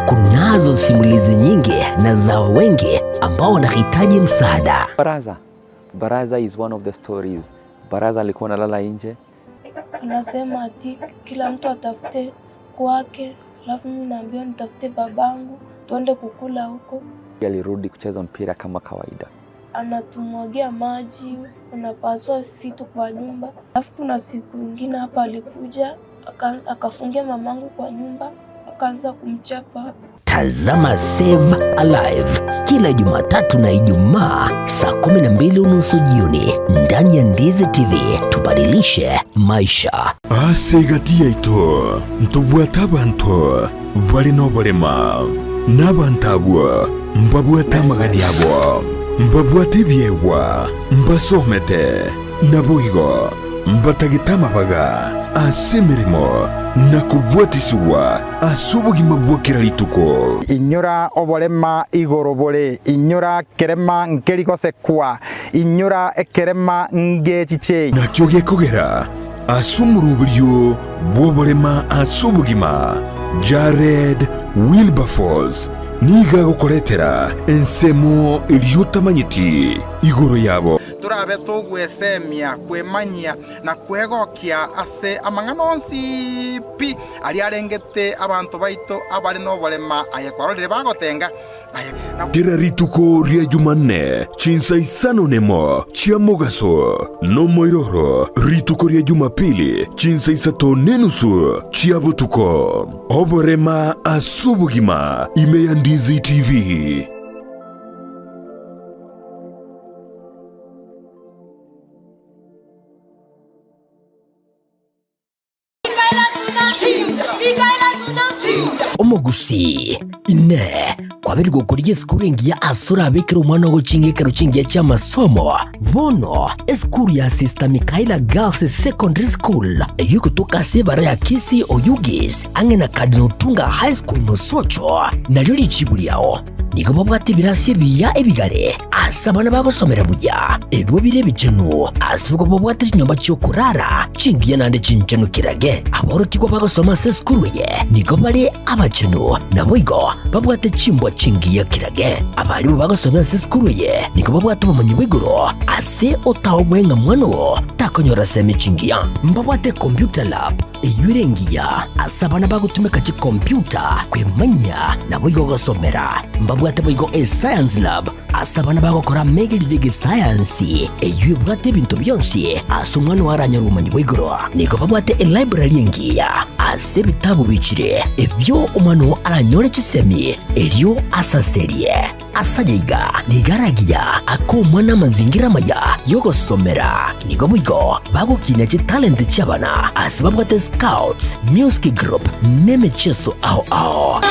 Kunazo simulizi nyingi na za wengi ambao wanahitaji msaada. Baraza. Baraza is one of the stories. Baraza alikuwa analala nje. Anasema ati kila mtu atafute kwake, alafu mimi naambiwa nitafute babangu tuende kukula huko. Alirudi kucheza mpira kama kawaida. Anatumwagia maji, anapasua vitu kwa nyumba. Alafu kuna siku ingine hapa alikuja aka- akafungia mamangu kwa nyumba akaanza kumchapa. Tazama Save Alive kila Jumatatu na Ijumaa saa 12 unusu jioni ndani ya Ndizi TV. Tubadilishe maisha. Ase egati yaito ntobwate abanto bare noborema, na abanto abwo mbabwate amagani abo, mbabwate ebiegwa, mbasomete, naboigo mbatagete amabaga ase emeremo na kobwatisigwa ase obogima bwa kera rituko. Inyora oborema igoro bore, inyora kerema nkeri gosekwa, inyora ekerema ngechiche. Nakio gekogera ase omoroberio bw'oborema ase obogima, Jared Wilberforce nigo agokoretera ensemo eria otamanyeti igoro yabo. Torabe togwesemia, kwemanyia, na kwegokia ase amang'ana onsi pi aria arengete abanto baito abare noborema, aye kwarorire bagotenga, aye na. Kera rituko ria Jumanne chinsa isano nemo chia mogaso, nomoiroro rituko ria Jumapili chinsa isato nenusu chia botuko. Oborema ase obogima ime ya Ndizi TV. Omogusii, Inee, kwabeire gokorigia esukuru engiya ase orabekere omwana ogo ching'ekero chingiya chi'amasomo? Bono, esukuru ya Sister Michaela Girls Secondary School, eyio egotoka ase ebara ya Kisii Oyugis, ang'e na Cardinal Otunga High School Mosocho, nario richibu riao. Nigo babwate ebirasi ebiya ebigare ase abana bagosomera buya, ebio bire ebichenu, ase igo babwate chinyomba chi'okorara chingiya naende chinchenu kirage. Aborokigwa bagosoma ase esukuru eye nigo bare abachenu, naboigo babwate chimbwa chingiya kirage. Abarimu bagosomera ase esukuru eye nigo babwate obomanyi bwa igoro ase otaoboe ng'a mwana oo takonyora semi chingiya. Mbabwate computer lab Eyio ere engiya ase abana bagotumeka chikompiuta kwemanyia naboigo gosomera. Mbabwate boigo eScience Lab ase abana bagokora amegerio y'egesayansi eyio ebwate ebinto bionsi ase omwana oo aranyore obomanyi bwa igoro. Nigo babwate elibrary engiya ase ebitabu bichire ebio omwana oo aranyore chisemi erio asaserie. Ase ayaiga nigo aragiya akomwa namazingira amaya y'ogosomera. Nigo boigo bagokinia chitalenti chi'abana ase babwate scouts, music group, n'emecheso ao ao.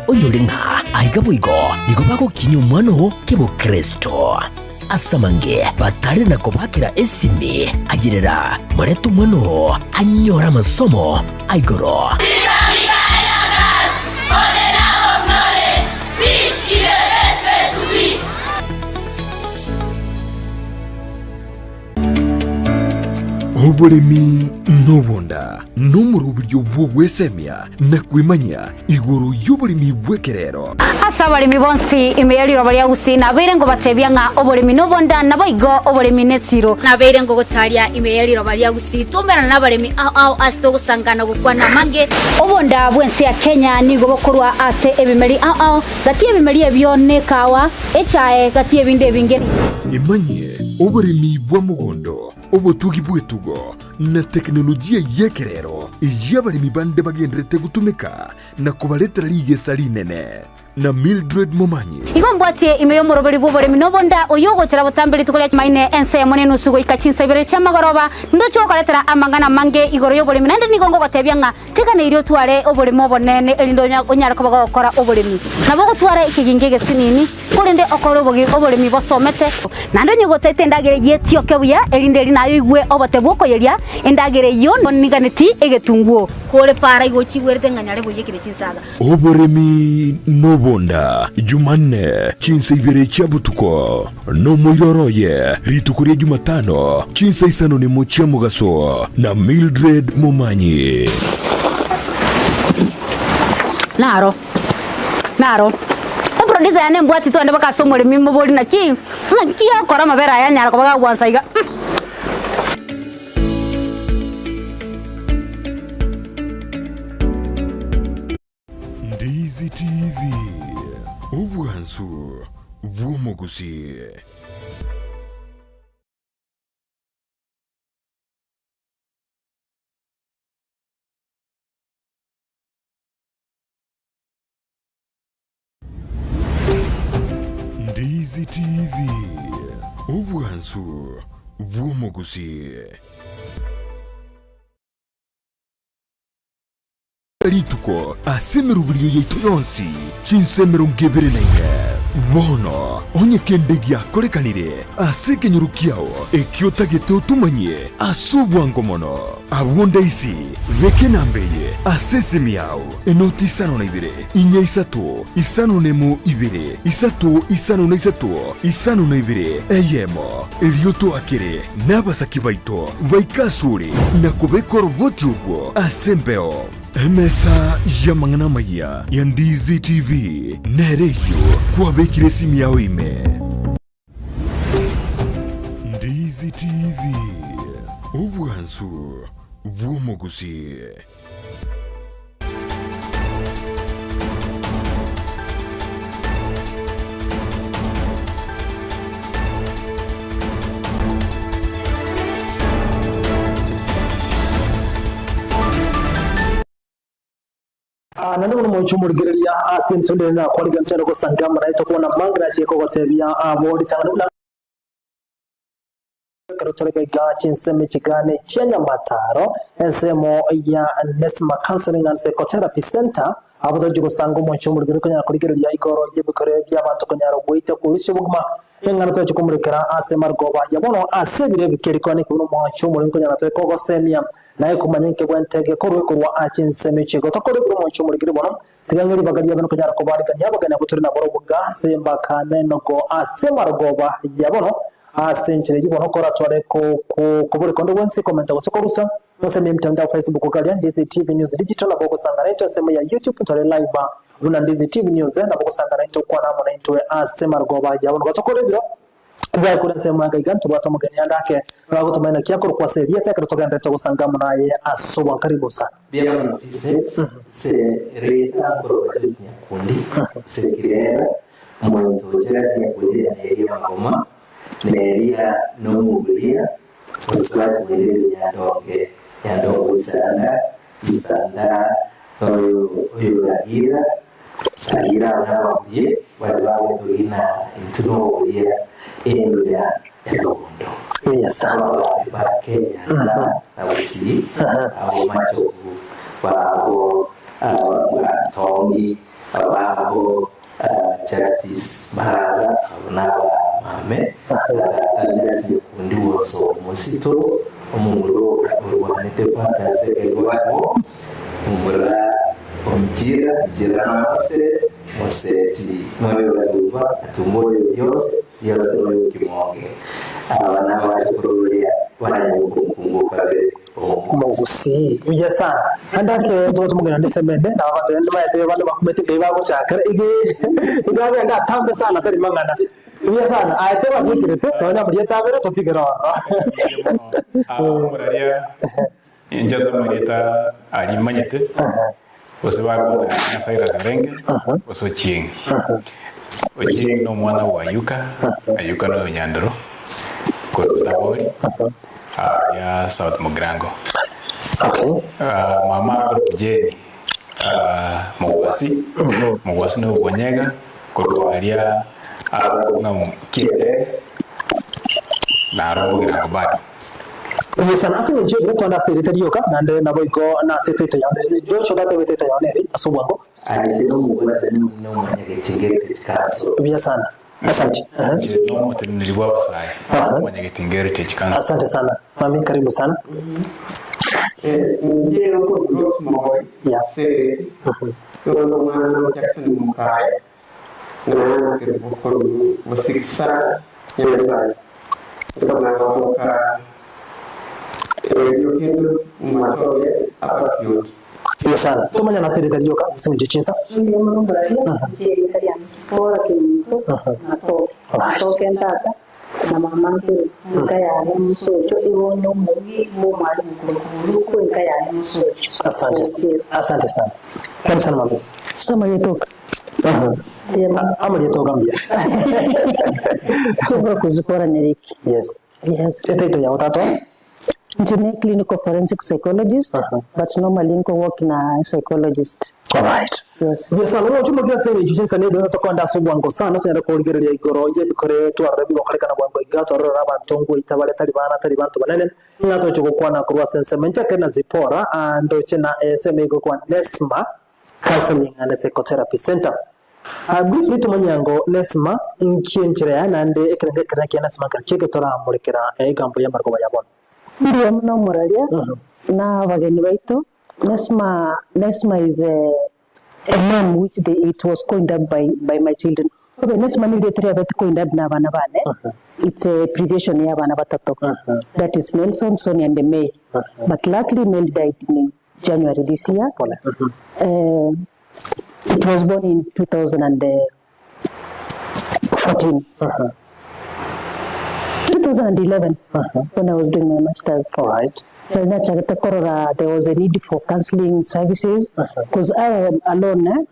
Onyore ng'a aiga boigo nigo bagokinyia omwana oo kebokristo. Ase amange batare na kobakera esimi, ayerera morete omwana oo anyore amasomo a igoro. Oboremi nobonda nomoroberio bw'ogwesemia na kwemanyia igoro y'oboremi bw'ekerero. Ase abaremi bonsi ime ye riroba ria Gusii nabeire ngobatebia ng'a oboremi nobonda, naboigo oboremi nesiro. Nabeire ngogotaria ime ye riroba ria Gusii twaumerana nabaremi ao ao ase togosangana gokwana amange. Obonda bw'ense ya Kenya nigo bokorwa ase ebimeri ao ao, gati y'ebimeri ebio nekawa, echae, gati y'ebinde ebinge. Emanyie oboremi bwa mogondo, obotugi bw'etugo, na tekinolojia y'ekerero eyio abaremi bande bagendererete gotumeka na kobaretera rigesa rinene. na Mildred Momanyi. Igo mbwatie ime y'omoroberi bw'oboremi na obonda, oyio ogochera botambe rituko ria Chumaine ensemo nenusu goika chinsa ibere chi'amagoroba, ndoche gokoretera amang'ana amange igoro y'oboremi, naende nigo ngogotebia ng'a teganeirie otware oboremo obonene, erinde onyare koba gogokora oboremi. Nabo ogotwara ekegingi egesinini, korende okore oboremi bosomete. Naende onye gotaete endagera eyio etioke buya, erinde eri naye oigwe obote bw'okoyeria endagera eyio, niganeti egetunguo. Kore para igo ochigwerete ng'a nyare boiyekire chinsaga. Oboremi nobonda, Jumanne, chinsa ibere chia botuko, nomoiroro oye, rituko ria Jumatano, chinsa isano nemo chia mogaso, na Mildred Momanyi. Naro, naro. Eproducer yane embwati twende mpaka ase omoremi mobori naki, naki okora amabere aya anyara koba gagwansa iga mm. Ndizi TV, obwansu bw'omogusii. Ndizi TV, obwansu bw'omogusii. Rituko ase emeruberio yaito yonsi, chinsa 24. Bono, onye kende giakorekanire ase ekenyoro kiao ekio otagete otomanyie ase obwango mono, abwo ndaisi beka enamba eye ase esimi yao, enoti isano na ibere, inya isato, isano nemo ibere, isato isano na isato, isano na ibere, eyemo. Erio toakere nabasaki baito baike asore na kobeka oroboti orwo ase embeo. Emesa y'amang'ana amayia ya Ndizi TV nere eyio kwabekire esimi yao ime. Ndizi TV, obwansu bw'omogusii. Ah, naende bono moinche omorigereria ase ense onde nakwarigia nchare gosanga amo naye tokwana mange nachie kogotebia abo ritang'ani buna Ekero tore gaiga chinsemo chigane chia Nyamataro, ensemo ya Nesma Counseling and Psychotherapy Centre, abwo tochia gosanga omonche omorigeri okonyara korigereria igoro y'ebikore bi'abanto konyara goita korusia obogima, eng'ana tochia komorekera ase marogoba ya bono ase ebiro ebike rikwane eke buna omonche omoremi konyara tore kogosemia naye komanya nkebwente gekorwe korwa ase chinsemo echi. Igo tokore buna omonche omorigeri bono, tiga ng'e ribaga riabe nokonyara kobarigania abageni abwo tore nabarobwo iga ase embaka nenogo ase marogoba ya bono. Ase enchera eyio bono koratware koboreka onde bwensi komenta gose korusa ensemo y'emitandao Facebook garia Ndizi TV News Digital nabo ogosanga naintwe ensemo ya YouTube ntore live buna Ndizi TV News nabo ogosanga naintwe okwana amo naintwe ase marogoba ya bono gotokora ebiro biaye kore ensemo ya iga ntobwate omogeni ande ake oragotomanya naki akorokwa ase erieta ekero togenderete gosanga amo naye ase obwankari bosa. Mbuya mono Vincent ase erieta nkorokwa James Nyakundi ase Kirera Omonto ochire ase nyakundi ya Neria magoma, Neria nomoguria, Mosubati bw'Enderu Nyandonge, Nyandonge Oisanda, Oisanda noyo oyoragera, Ragira abo nababurie, baria bagotogia na intwe noboria endo ya Nyakogondo. Abagambi ba Kenya na Gusii, abo Machogu, babo Tongi, Ababo Justice Maraga abo nabamame na Justice Okundi Woso Omosito omomura orwanete kwanza ase ekegogo momura Omichira Michira na Moset Moseti noyo Gatumba Gatumba oyo Dios Dios oyo Kimonge aba nabachukuru baria omokungu okabere. Omogusii buya sana. Naende ake togocha mogenda nde esemende nabo abanto bande maete bande bakumete ngai bagochakera iga iga agende atambe sana tari mang'ana. Buya sana aye teba ase oikerete nonya amarieta abere totigere ororo. Omoraria inche ase amarieta aria manyete gose bakona ng'a Cyrus Orenge gose Ochieng. Ochieng na omwana bwa Ayuka, Ayuka noyo Nyandoro korwa Tabori aaria South Mugirango. Okay. Mama akorokwa Jane. Mogwasi, Mogwasi na Obonyega, korwa aria ng'a Kiere naro Bogirango bado. Buya sana ase engencho y'ebibe twande ase erieta rioka, naende naboigo nase etaito yao nere. Joshua tateba etaito yao nere ase obwango. Aye nomobwatani buna omonyageti Heritage Council. Buya sana. Asante. Aha. Inche nomoteneneri bw'abasae omonyageti Heritage Council. Asante sana. Mami karibu sana. Inche nkorwa Rose Moi, Yeah. Sereti, nigo ndi omwana o Jackson Mokaya, na Kerubo korwa Bosigisa, Nyaribari. Nkonagoka erio kendo mumatoge abakioti. Buya sana. Tomanyana ase erieta rioka ase engencho chinsa. Mbuya mono mboraria, inche erieta riane Sipora Kemunto Matoke. Matoke ntata na mama nkere, enka yane mosocho, igo onde omorugi bwa omwalimu korwa Koburuko, enka yane mosocho. Asante, Yes. asante sana. Karibu sana mami. Soma rietoka. Mbuya mono. Amarieta oka mbuya. Tobora kuzikora nyariki. Yes. Yes. Etaito yao tata. Inche ne clinical forensic psychologist, but normally nko work na psychologist. Alright. Yes. Buya sana. Omochie omokia ase engencho chinsa na ebibe tokonda ase obwango sana tonyare korigereria igoro y'ebikore twarora bigokorekana bwango iga twarora abanto ngoita bare tari bana tari banto banene ng'a toche gokwana korwa ase ensemo enchake na Zipporah ah, ndoche na ensemo egokwa Nesma Counseling and Psychotherapy Center. Ah, briefly tomanye ngo Nesma inki enchera yaye naende ekerengo ekenene kia Nesma nkeri ki egetoramorekera egambo y'amarogoba ya bono. Mbuya muno omoraria na abageni baito. Nesma, Nesma is a, a name which they, it was coined up by, by my children. Okay, Nesma nigo erieta riabete coined up na abana bane. It's a abbreviation ya abana batato. That is Nelson, Sonia and May. But luckily Mel died in January this year. Pole. Eh, it was born in 2014. 2011 when I was doing my masters. All right. Nari nachagete korora there was a need for counseling services because I am alone eh?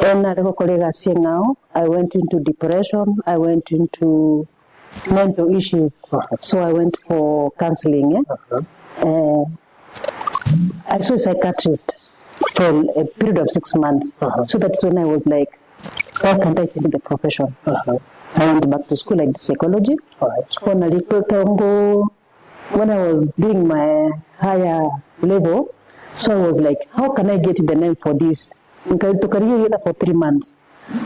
And nare gokora egasi eng'ao I went into depression, I went into mental issues so I went for counseling eh? Eh, I saw a psychiatrist for a period of 6 months. So that's when I was like, why can't I change the profession? I went back to school, I did psychology. Kona tongo when I was doing my higher level, so I was like, how can I get the name for this? Tukariyo for 3 months.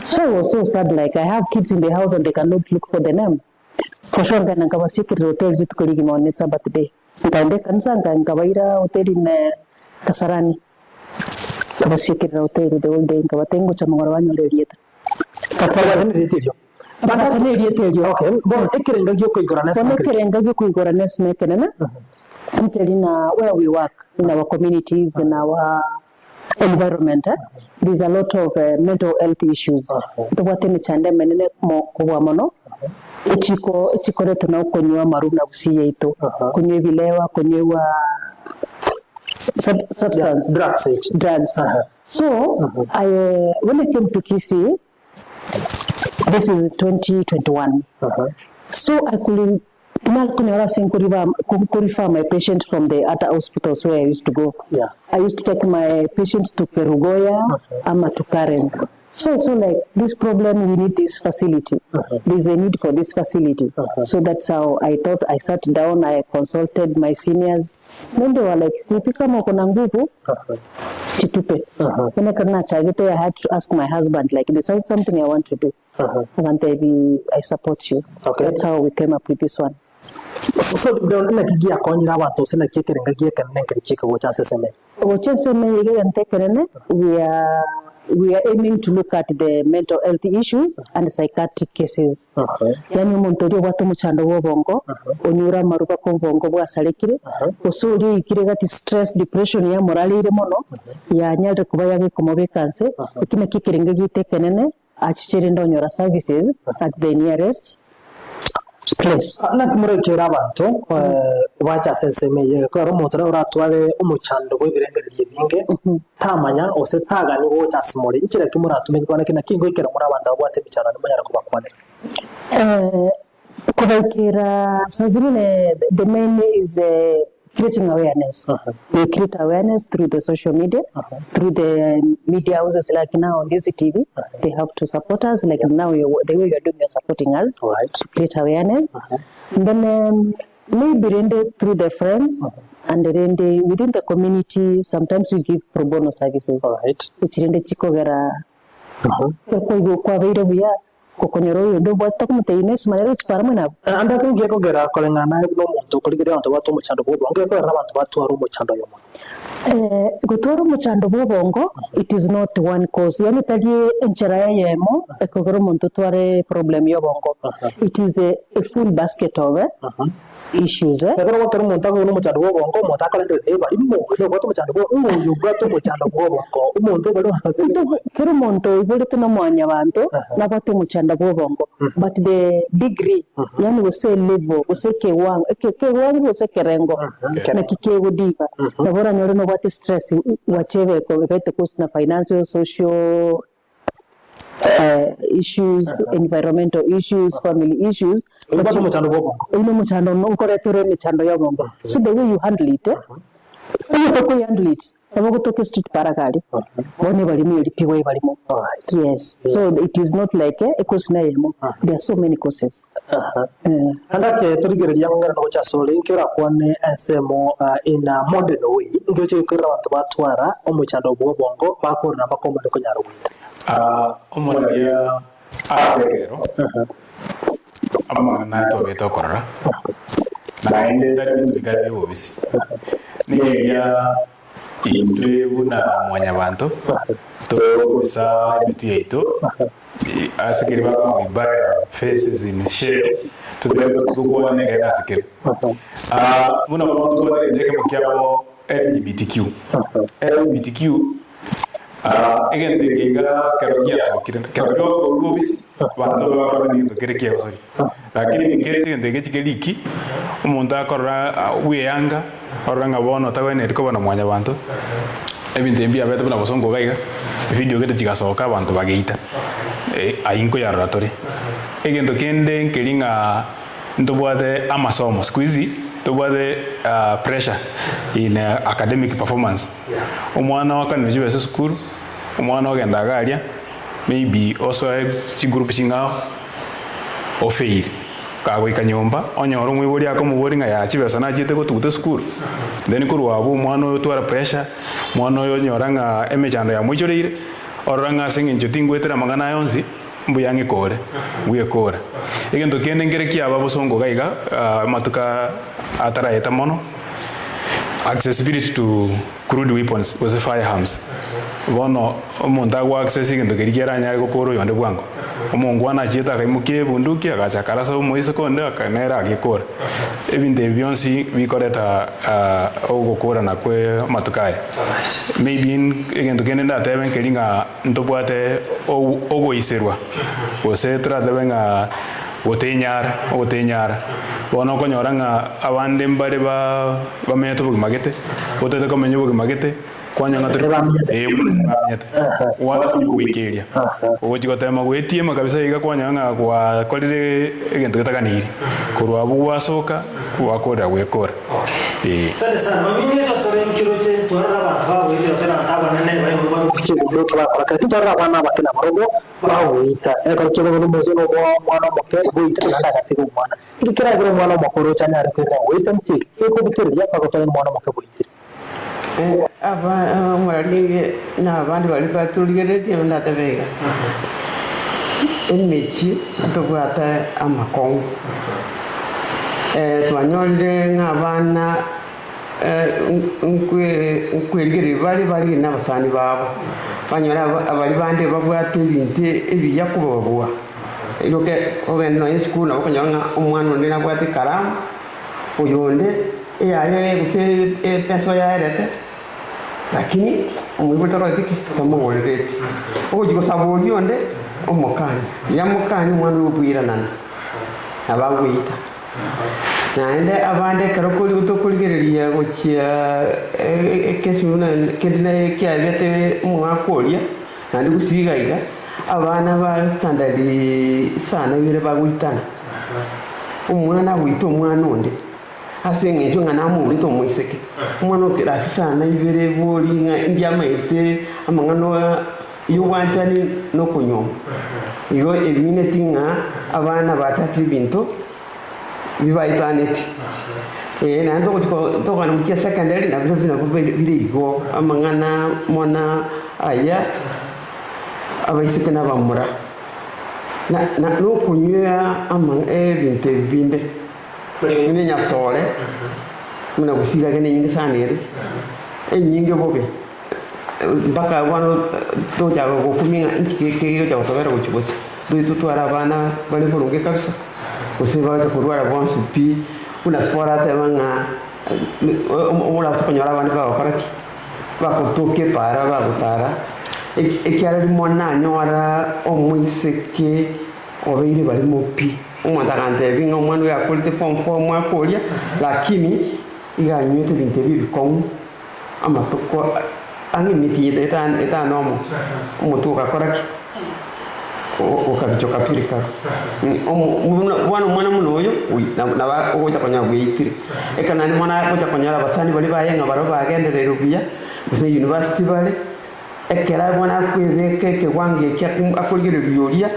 So I was so sad, like I have kids in the house and they cannot look for the name. For sure, ngana nkabasikirira hotel rituko rigima on Sabbath day. Nkaende kanisa nkabaira hotel in Kasarani. Nkabasikirira hotel the whole day nkabatengo cha mugoro banyore erieta. Erieta erio. Bagachana erieta erio. Okay. Bono ekerengo giokoigora Nesma Bono nkeri ki? ekerengo giokoigora Nesma ekenene nkeri na where we work in our communities in our environment eh? There's a lot of mental health issues tobwate emechando emenene kobua mono echiko echikoretwa na okonywa amaru na gusii yaito konywa ebilewa konywa substance drugs drugs so I when I came to Kisii this is 2021 so I could nalikunyora ase nko my patient from the other hospitals where I used to go. I used to take my patients to Kerugoya ama to Karen. So I saw like this problem, we need this facility. There's a need for this facility. So that's how I thought. I sat down, I consulted my seniors. Then they were like, Zipi kama uko na nguvu, chitupe. When I chagete, I had to ask my husband, like, this is something I want to do. And baby, I support you. That's how we came up with this one. So Brown naki giakonyire abanto ase naki ekerenga giekenene nkeri kieka gocha ase eseme Gocha ensemo eye egento ekenene, we are aiming to look at the mental health issues and psychiatric cases. Yani omonto oria obwate omochando bwa obongo, onyure amaruba ka obongo bwasarekire, gose oria oikire gati stress, depression yamorareire mono, yanyarire koba yagekomobeka nse, eki naki ekerenge gieto ekenene, achiche rende onyora services at the nearest place. Naki moraikere abanto bache ase ensemo eye ekero omonto naro oratware omochando bwa ebirengererio ebinge tamanya gose tagani gocha ase more nchera ki moratumeke kwana ki naki ngoikera more abanto babwate emichando nimonyare kobakwanera. Kubaikera saa zingine the main is Creating awareness. We create awareness through the social media, through the media houses like now on DCTV. They have to support us like now you, the way you are doing, you are supporting us to create awareness. And then maybe rende through the friends and rende within the community, sometimes we give pro bono services. Which rende chikogera okoigwa kwabeire buya gokonyora oyonde obwate tokomotebia nesima nere gochia kwara mwene abwo. Ande ake ngiye kogera koreng'ana naye buna omonto okorigereria abanto babwate omochando bw'obongo, ngiye kogera abanto batware omochando oyomo. Gotwara omochando bw'obongo it is not one cause, yaani tari enchera eyemo ekogera omonto otware problem y'obongo, it is a full basket of issues. Ekero gwakera omonto akogenda omochando bw'obongo, omonto akorengereria ebari ng'o oyo nobwate omochando bwo ng'o oyo obwate omochando bw'obongo, omonto ebari ase. Kera omonto oiboretwe na mwanyabanto nabwate omochando bw'obongo, but the degree yaani gose elevel gose ekewango eke ekewango gose ekerengo naki kegodiba. Nabo oranyore nobwate stress whichever ebete cause na financial, social issues, environmental issues, family issues. Oyio omochando bw'obongo. Oyio nomochando nkoreta ore emechando y'obongo. So the way you handle it, onye tokoihandle it, nabo ogotoka estreet paraka aria, bono ebarimo eripigwe ebarimo. Yes. So it is not like ecourse neyemo, there are so many courses. Naende ake torigereria ng'ina nogocha asore, inki orakwane ensemo in a modern way, inki oche gokorera abanto batwara omochando bw'obongo bakorera mpaka omone konyara goita? Omoraria ase ekero amang'ana twabete okorora, naende tari binto bikare bi'obobisi, neria Intwe buna mwanyabanto tokobisa emetwe yaito ase keria bakoma we bury our faces in shame totebe tokwane ekere ase kere. Buna bono tobwate egento ekemo kiabo LGBTQ. LGBTQ egento eke iga kero giasokire kero kiakorwa obisi abanto bakorora negento kere kiegosori. Lakini nkeri egento eke chike riki omonto akorora bweyanga orore ng'a bono tagwenereti koba na mwanyabanto, ebinto ebi mbiabete buna bosongo iga iga, evidio gete chigasoka abanto bageita, ayio nkoyarora tore. Egento kende nkeri ng'a ntobwate amasomo, siku hizi ntobwate pressure in academic performance, omwana oakanirwe chibesa esukuru, omwana ogenda iga aria, maybe osoe chigroup ching'ao, ofeire. Kagoika nyomba, onyore omoibori akomoboria ng'a yaa chibesa nachiete gotuguta esukuru. Then korwa abwo omwana oyo otwara pressure, omwana oyo onyora ng'a emechando yamoichoreire, orora ng'a ase eng'encho tingoetera amang'ana aya onsi, mbuya ng'ekore, bwekora. Egento kende nkere kiaba bosongo iga iga, amatuko ataraeta mono, accessibility to crude weapons gose firearms. Bono omonto ago access egento keria keranyare gokora oyonde bwango. Omongwana achiete akaimokia ebunduki agacha akarasa omoiseke onde aka nere agekora. Ebinto ebi bionsi bikoreta ogokorana kwe amatuko aya. Maybe egento kende ndatebe nkeri ng'a ntobwate ogoiserwa gose toratebe ng'a gotenyara ogotenyara. Bono okonyora ng'a abande mbare bamenyete obogima gete, otagete komenya obogima gete, kwanyora ng'a tori eh bamenyete. Gwakoikeria, ogochia gotema goetiema kabisa iga kwanyora ng'a gwakorire egento getaganeirie, korwa abwo gwasoka gwakorera gwekora eh. Asante sana mami ngecho asore nkiroche twarora abanto bagoetera tore abanto abanene baimwe chibunduki bakora kare titwarora abana abake nabarobwo Bagoita, ekero ki'obobe nomoisia na omwana omoke, goita naende agatiga omwana. Inki keragere omwana omoke oroche anyare koirera goita nki eke gekobutereria mpaka otore nomwana omoke goitire? Aba omorari na abande baria batorigereretie ndatebe iga, emechie ntobwate amakong'u, twanyorire ng'a abana Nkwerigereria bare bare nabasani babo, banyore abaria bande babwate ebinto ebiya kobabua. Erio ogende nonya esukuru nabo okonyora ng'a omwana onde nabwate ekaramu, oyonde eyaye gose epencil yaerete, lakini omoibori takoreti ki? Tamogorereti. Ogochia gosaba oria onde omokani, riria amokani omwana oyo okoiranana, nabo agoita. Naende abande ekero tokorigereria gochia ekesi buna kende naye kiabete omwaka oria, naende gose iga iga, abana ba standard isano ibere bagoitana, omwana agoita omwana onde. Ase eng'encho ng'a namourete omoiseke. Omwana o kirasi sana ibere bori ng'a indiamaete amang'ana y'obwanchani na okonyuoma. Igo emineti ng'a abana bachakire ebinto bibaetaneti. Ee naende togochi ko tokogenda gochia secondary nabio nabio bire igo, amang'ana mono aya abaiseke na abamura. Na na nokonywea ama ebinto ebi binde, buna enyasore, buna gosiga gene enyinge sana ere, enyinge bobe, mpaka bono tochaka gokumia ng'a inki kegocha gotobera gochia bosio. Tochi totware abana bare boronge kabisa, gose bagocha korwara bonsi pi, buna ase orateba ng'a orase konyora abande bagokora ki? Bagotoka epaara bagotara, ekiagera rimo nanyora omoiseke obeire barimo pi. Omonto agantebia ng'a omwana oyo akorete form four omwaka oria, lakini iga anywete ebinto ebi ebikong'u amatuko ang'e emiti etano omo, omotwe ogakora ki? Okabicha okapireka. Buna bono omwana buna oyo nabo ogocha konyora bweitire. Ekero naende bono agocha konyora abasani baria baye ng'a barabwo bagendererire buya, gose university bare, ekero bono akoebeka ekewango eki akorigereria oria,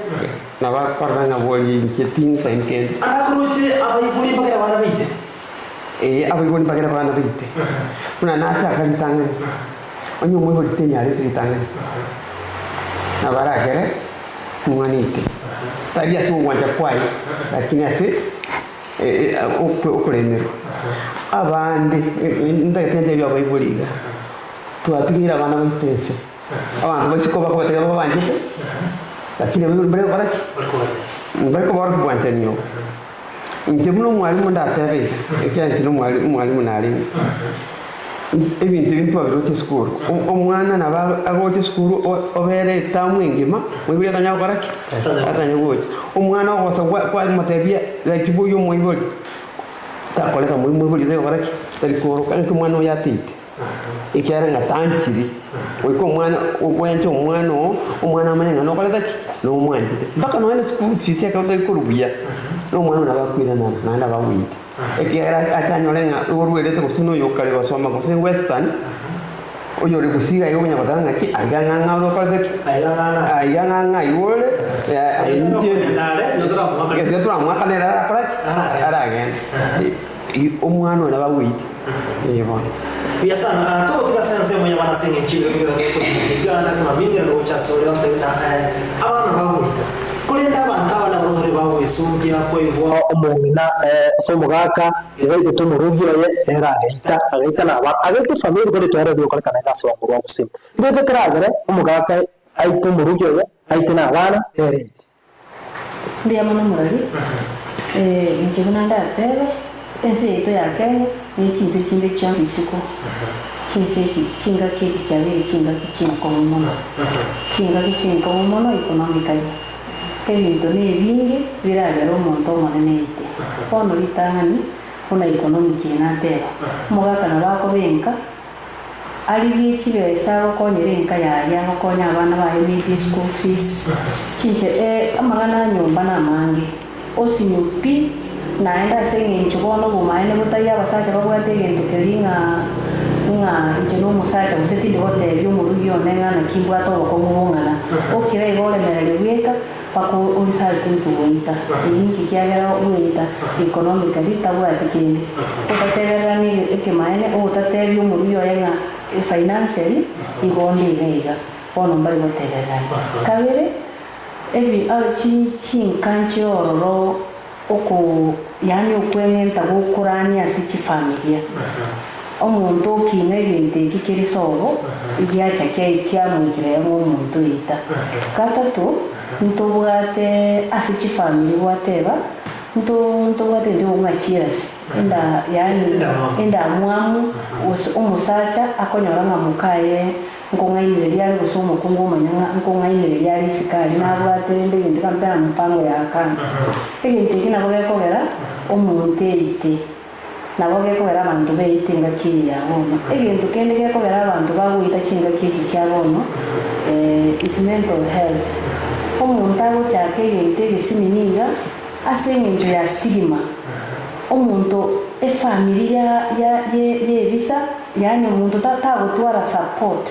nabo akorora ng'a bori inche tinsaini kende. Arakoruche abaibori mbagere abana baite. Ee, abaibori mbagere abana baite. Buna nachaka ritang'ani, onye omoibori tenyarete ritang'ani, nabo aragere omwana aite. Tari ase ogwancha kwaye, lakini ase okoremerwa. Abande, ntagete ntebie abaibori iga, twatigeire abana baito ense, abanto ba isiko bakobatebia babanchete, lakini abaibori mbare gokora ki? Mbare kobora obwanchani obo. Inche buna omwalimu ndatebe iga, ekiagera inche nomwali omwalimu narenge, ebinto ebi ntwabiroche esukuru, omwana nabo agocha esukuru obere etamu engima, moibori atanya gokora ki? Atanya gocha. Omwana ogosa kwamotebia gaki boyia omoibori, takoreta moibori tari gokora ki? Tari kooroka naki omwana oyo ateite. Ekiagera ng'a tanchiri, goika omwana ogwenche omwana oo, omwana amanye ng'a nokorete ki? Nomwanchete. Mpaka nonya ne school fees ekero tari korwa buya, na omwana oyo nabo akoirana naende abagoite. Ekiagera ache anyore ng'a orwerete gose na oyokare gosoma gose western, oyore gose iga iga okonya goteba ng'aki, aiga ng'a ng'a ore okorete ki? Aiga ng'a ng'a igo ore, inche tiga toramoakane ere arakore ki? Aragende. Omwana oyo nabo agoite, ee bono. Buya sana. Ah, togotiga ase ensemo y'abana ase eng'encho y'ebiro bigera totokumia iga naki mambia roche ase ore ontebie ng'a eh, abana bagoita. Korende abanto aba nabarobore bagoesungia koigwa. Omong'ina ase omogaka iga aigete omorugi oye, nere agaita, agaita na aba, agaita efamiri kore ekiagera ebigokoreka naende ase oborwa gose. Ngeche keragere omogaka aite omorugi oye, aite na abana, nere aite. Mbuya mono morori, inche buna ndatebe, ense yaito ya Kenya ne chinse chinde chionsi isiko, chinse echi chingaki echi chiabeire chingaki chinkong'u mono, chingaki chinkong'u mono economically. Ebinto na ebinge biragere omonto omonene aite. Bono ritang'ani buna economic eye nateba, omogaka nabo akobenka. Arigie chibesa agokonyera enka yaye, agokonye abana baye maybe eschool fees, chinche eh amang'ana a nyomba namange. Osinyu pi, naende ase eng'encho bono obomaene botaiyo abasacha babwate egento keria ng'a ng'a inche nomosacha gose tindi gotebia omorugi one ng'a naki mbwate obokong'u bong'ana. Okira igo oremereria bweka. Mpaka orisarete intwe goita. Eye ninki kiagera goita economically tabwati kende. Otatebererani ekemaene ogotatebia omorugi oye ng'a financially igo onde iga iga. Bono mbari gotebererani. Kabere ebi chi chinka nchire ororo oko yaani okweng'enta gokorania ase chifamilia. Omonto okina egento eki keri sobo, egiacha kiaye kiamoikera ere ng'a omonto oita. Gatato, ntobwate ase chifamiri gwateba, nto ntobwate egento gekogwa ng'a cheers, enda yaani endamwamu gose omosacha akonyora ng'a mokaye nkong'ainereria are gose omokungu omanya ng'a nkong'ainereria are isiko aria nabwate rende egento kampea mpango ya kando. Egento eki nabo gekogera omonto eite. Nabo gekogera abanto beite engaki eye ya bono. Egento kende gekogera abanto bagoita chingaki echi chia bono is mental health. Omonto agochaka egento egesimi niga ase eng'encho ya stigma. Omonto. Efamiri ya ya ye yebisa yaani omonto ta tagotwara support.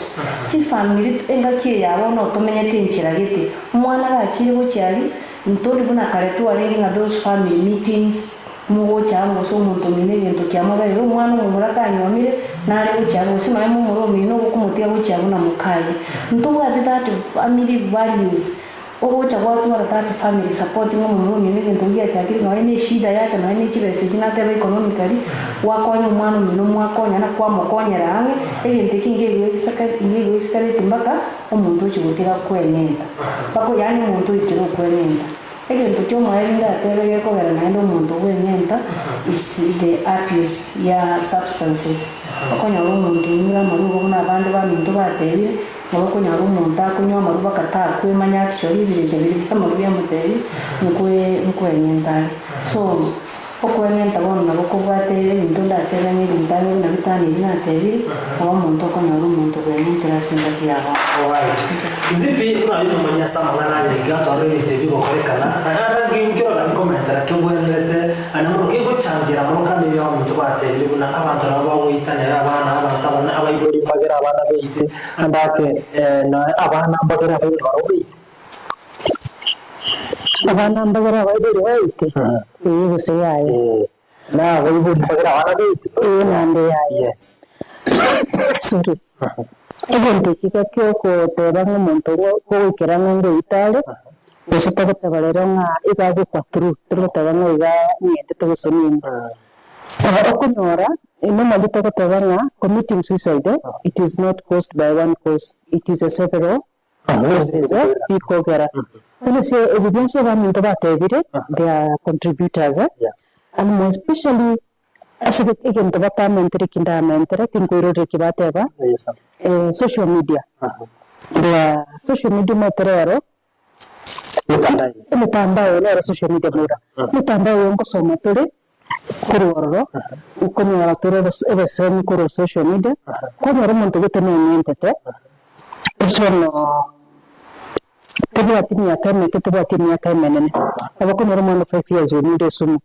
Chifamiri engaki eye ya bono tomenyete enchera gete, omwana gachire gochia aria, ntori buna kare twarenge ng'a those family meetings, mogocha amo gose omonto omino egento kiamoberire, omwana omomura kanyuomire nare gochia abwo gose nonya momura omino ogokomotiga gochia abwo na mokaye. Ntobwate that family values. Ogocha gwatwara that family support ng'a omomura omino egento giachakire nonya ne eshida yacha nonya ne chibesa echi nateba economically, gwakonya omwana omino mwakonyana kwamokonyera ang'e, egento eki ngegoescalate mpaka omonto ochia gotiga kweng'enta. Mpaka yaani omonto oikire okweng'enta. Egento kia omoerio ndatebe gekogera naende omonto bweng'enta is the abuse ya substances. Okonyora omonto onyure amarwa buna abande baminto batebire, Nabo okonyora omonto akonywa amarwa mpaka takwemanya actually ebirecha biria bia amarwa biamotebia nkwe nkweng'enta are. So, okweng'enta bono nabo kobwate ebinto ndatebe ng'a ebinto ang'e buna bitano ebi natebire, nabo omonto okonyora omonto bweng'entire ase engaki ya bono. Alright. Zipi buna aye omomanyia ase amang'ana aya iga twarora ebinto ebi bigokorekana, naende nki nkiorora nkomentera kebwenerete Aye mono kegochangira mono kande ebi abaminto batebire buna abanto nabo bagoita nere abana abanto abana abaibori mbagere abana beite ande ake noe abana mbagere abaibori barabwo beite. Abana mbagere abaibori baite? Ee gose yaya. Ee. Na abaibori mbagere abana beite? Ee naende yaya. Yes. Sorry. Egento eke iga kiogoteba ng'a omonto kogoikera ng'a ngoita are, gose togoteba rero ng'a iga agokwa through, tori goteba ng'a iga ng'entete gose nini. Okonyora, normally togoteba ng'a committing suicide, it is not caused by one cause, it is a several causes bikogera. Bono ase ebi bionsi abaminto batebire, they are contributors, and more especially Ase egento batamentere ki ndamentere, tinkoirorera eki bateba, social media. There social media omanyete rero, emetandao eye nero social media moira. Emetandao eye ngosoma tore korwa ororo, nkonyora tore ebesemi korwa social media, kwanyora omonto gete neng'entete, bono tebwati miaka emeke tebwati emiaka emenene, nabo okonyora omwana o five years onyure esumu.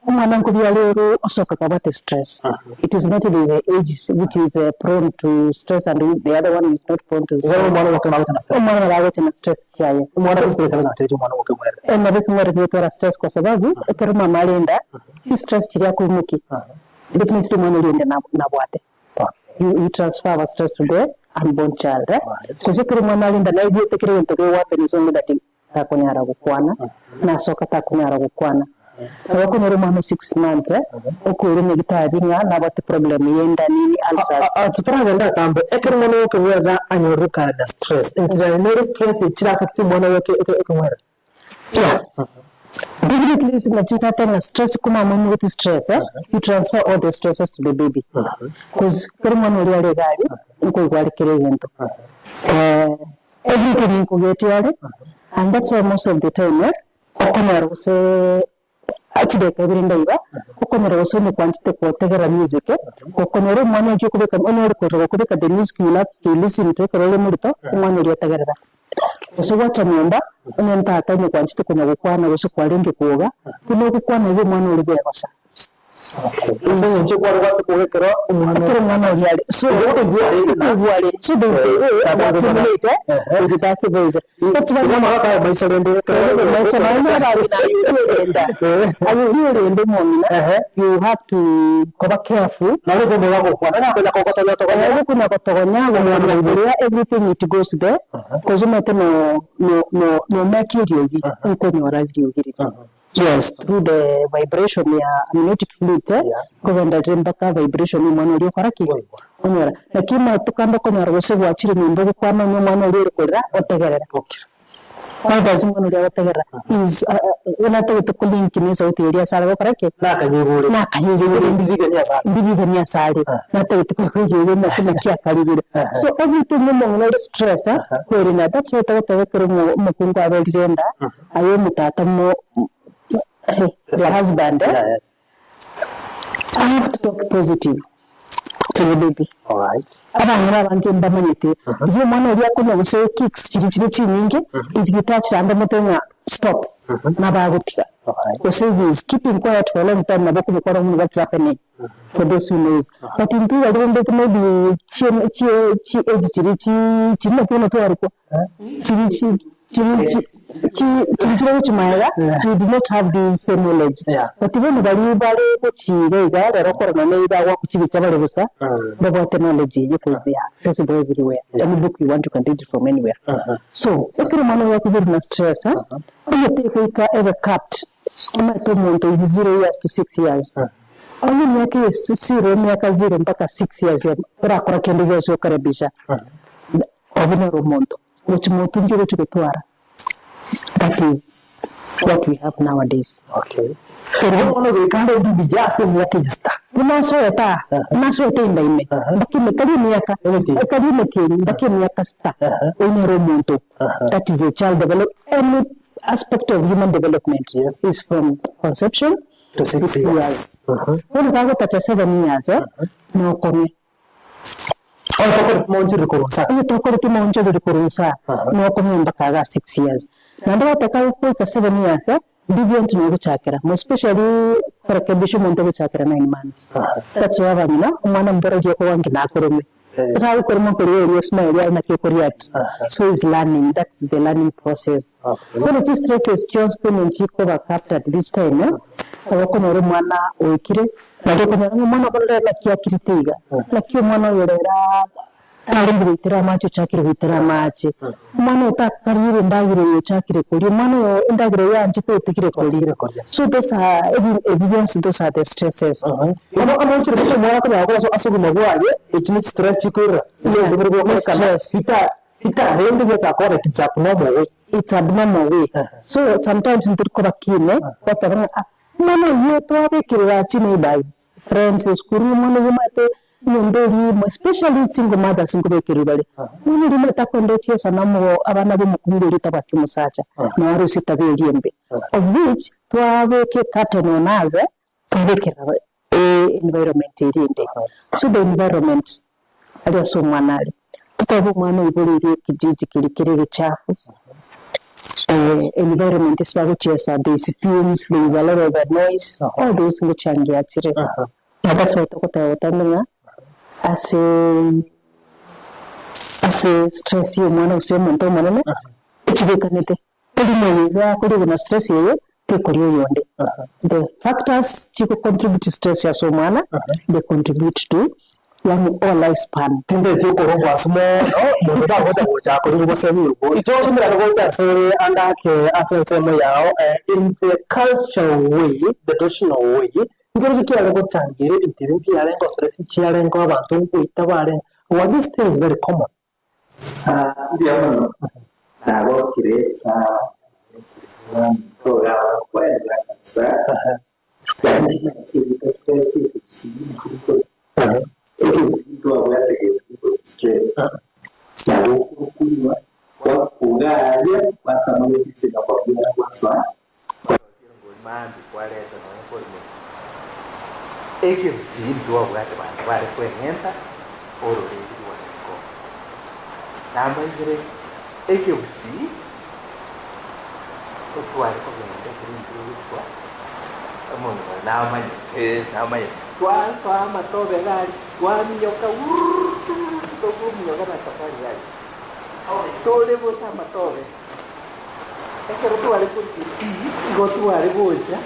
Omwana nkobiara ore osoka kabwate stress, it is not there is a age which is prone to stress and the other one is not prone to stress. Omwana omoke nabo agocha na stress. Omwana nabo agocha na stress chiaye. Omwana ase stress agocha na chiria chia omwana omoke bwere. Nabo ekeng'were gotwara stress kwa sababu ekero mama arenda, chistress chiria akoimokia, definitely omwana oria onde nabwate. You you transfer our stress to the unborn child eh. Gose ekero omwana arenda naigwete kera egento kegohappen is only that takonyara gokwana, nasoka takonyara gokwana. Nabo okonyora omwana o six months eh, okoirwa nyagitari ng'a nabwate problem ye enda nini ulcers. Totaragenda atambe, ekero omwana ogokeng'werera anyorire kare na stress, enchera nere stress echire affect omwana oye ekeng'werera. Yeah. Definitely nachikate ng'a stress kuma moimogeti stress eh, you transfer all the stresses to the baby. Cause ekero omwana oria are iga aria, nkoigwa are kera egento. Eh, everything nkogetia are, and that's why most of the time eh, okonyora gose chidakika ibere ndaiga, okonyora gose onye kwanchete gotegerera music eh, gokonyora omwana oria okobeka onye ore korera gokobeka the music you love to listen to ekero ore morito, omwana oria otegerera. Gose gwacha nyomba, onye tata onye kwanchete konya gokwana gose kwarenge kwoga, buna ogokwana iga omwana oria bwegosa. Ase eng'encho kware gwase kwoga ekero omwana Ekero omwana oria are so okoigwa are so there is the way we assimilate with that voice. That's why Igo amagaka aye maiso rende ekero maiso naende abang'ina aye oriorenda aye oriorenda omong'ina you have to koba careful. Nabo gose nigo agokwana onye akonya kogotonya togonya. Ogokonya gotogonya gokonya koria everything it goes there cause omanyete no no no nomeki eriogi nkonyora riogi riria. Yes through the vibration ya amniotic fluids eh, nkogenda rire mpaka vibration ya omwana oria okora ki? Onyora. Naki omanyete kando okonyora gose gwachire nyomba ogokwana onye omwana oria ore korera otegerera. Why does omwana oria agotegerera? Is buna atagete ko link na esauti eria ase are gokora ki? Nakanyeigure. Nakanyeigure. Ndirigani ase are. Ndirigani ase are. Natagete koigwa eriogi naki naki akarigure. So everything omong'ina ore stress eh, kwerina. That's why togoteba ekero omokungu aberire enda, Aye omotata mo the husband eh? Yes. I have to talk positive to the baby. Alright. Abang'ina abange mbamanyete riria omwana oria akonywa gose kicks chiria chire chinyinge if you touch ande omote ng'a. stop nabo agotiga gose if he is keeping quiet for a long time nabo okobokora buna what's happening for those who knows but intwe iga rende maybe chie chie chi age chiria chi chiri naki bono twarokwa chiri chi chiri chi chi chiri chire gochia magega we do not have this same knowledge but bono baria bare gochia iga iga rero okorora nonye bagoaka chibicha bare bosa mbabwate knowledge eyio coz they are accessible everywhere any book you want you can read it from anywhere so ekero omwana oyo akoiborwa na stress onye tegoika ebe capped omanyete omonto is zero years to six years onye emiaka eye zero emiaka zero mpaka six years orakora kende gionsi okorekebisha obe nere omonto gochia motungi ogochia gotwara that is what we have nowadays. Okay. Igo bono goika ande mbuya ase emiaka eye sita. Buna nsoete aa, buna nsoete enda ime, mpaka ime, tari emiaka, tari emetienyi, mpaka emiaka sita, oyio nere omonto. That is a child develop, any aspect of human development is from conception To to six six years. years. Bono bagotacha seven years, nokong'e. Onye tokoreti maonchoreri korwa inse. Onye tokoreti maonchoreri korwa inse, nokong'e mpaka iga six years. Naende gwataka goika seven years, deviant nogochakera, more especially korekebisha omonto ogochakera nine months. That's why abang'ina, omwana mbororia okoba nki nakorome. Tagokoroma koria oria smile yaye naki okoreact. So is learning, that's the learning process. Bono chistresses chionsi buna nchikoba captured this time, okonyora omwana oikire, Nario okonyora ng'a omwana bono rero naki akirete iga, naki omwana oyo rero tarenge goitera amache ochakire goitera amache, omwana oyo takarire endagera eye ochakire koria, omwana oyo endagera eye aanchete otigire koria. So those are ebi ebi bionsi those are the stresses. Bono amache rirorio omwana akonyara koba ase obogima bwaye, echi ne chistress chikoirera, ebinto bire gokorekana bita bitarenge biachaka koba like it's abnormal way. It's abnormal way. So sometimes ntori koba keen goteba ng'a ah Omwana oyio twabekerera chineighbours, friends esukuru, omwana oyio omanyete nyomba eria imo especially single mothers nkobekerwa bare, omwana oria omanyete akondetie esanamu abana ba omokungu oria otabwati omosacha, naro arusie etabia eria embe. Of which twabeka ecurtain on us twabekerera environment eria ende. So the environment aria ase omwana are, totebe omwana oiboreirwe ekijiji keria kere egechafu, environment ase bagochiesa there is fumes, there is a lot of noise, all those ngochangia chire. Na that's why togoteba botambe ng'a ase ase stress ya omwana gose omonto omonene, echibekanete. Teri moyo akorigwa na stress eye tekoria oyonde. The factors chigo contribute stress ase omwana they contribute to yaani all life span. Tinteti okora obwasi mono, monto tagocha gocha akorigwe bosemi obwo. George ndirare gocha asore ande ake ase ensemo yao in the cultural way, the traditional way, nkeroche kiare gochangira ebinto ebi mbiarenge stress nchiarenge abanto ngoita barenge, were these things very common? Mbuya mono, nagokire esaa omonto iga agokwerera kabisa, lakini chingaki chiaito stress ekegusii naki rikori, ekegusii ntwabwate gento gekorwa stress, nabo okonywa gwakogaria gwatama gochia ase gwakobiara gwasoa. Korosia erongori mambia kwareta nonya kore mochie. Ekegusii ntwabwate banto bare kweng'enta ororeri rwarenge oo. Namaigire ekegusii otware kogenda ekero embura egotwa, omong'ina oyo namanyete namanyete. Twasoa amatobe iga aria, twaminyoka wuuuuuuuu tokominyoka na safari gari, tore bosa amatobe. Ekero tware korigia tii, igo tware gocha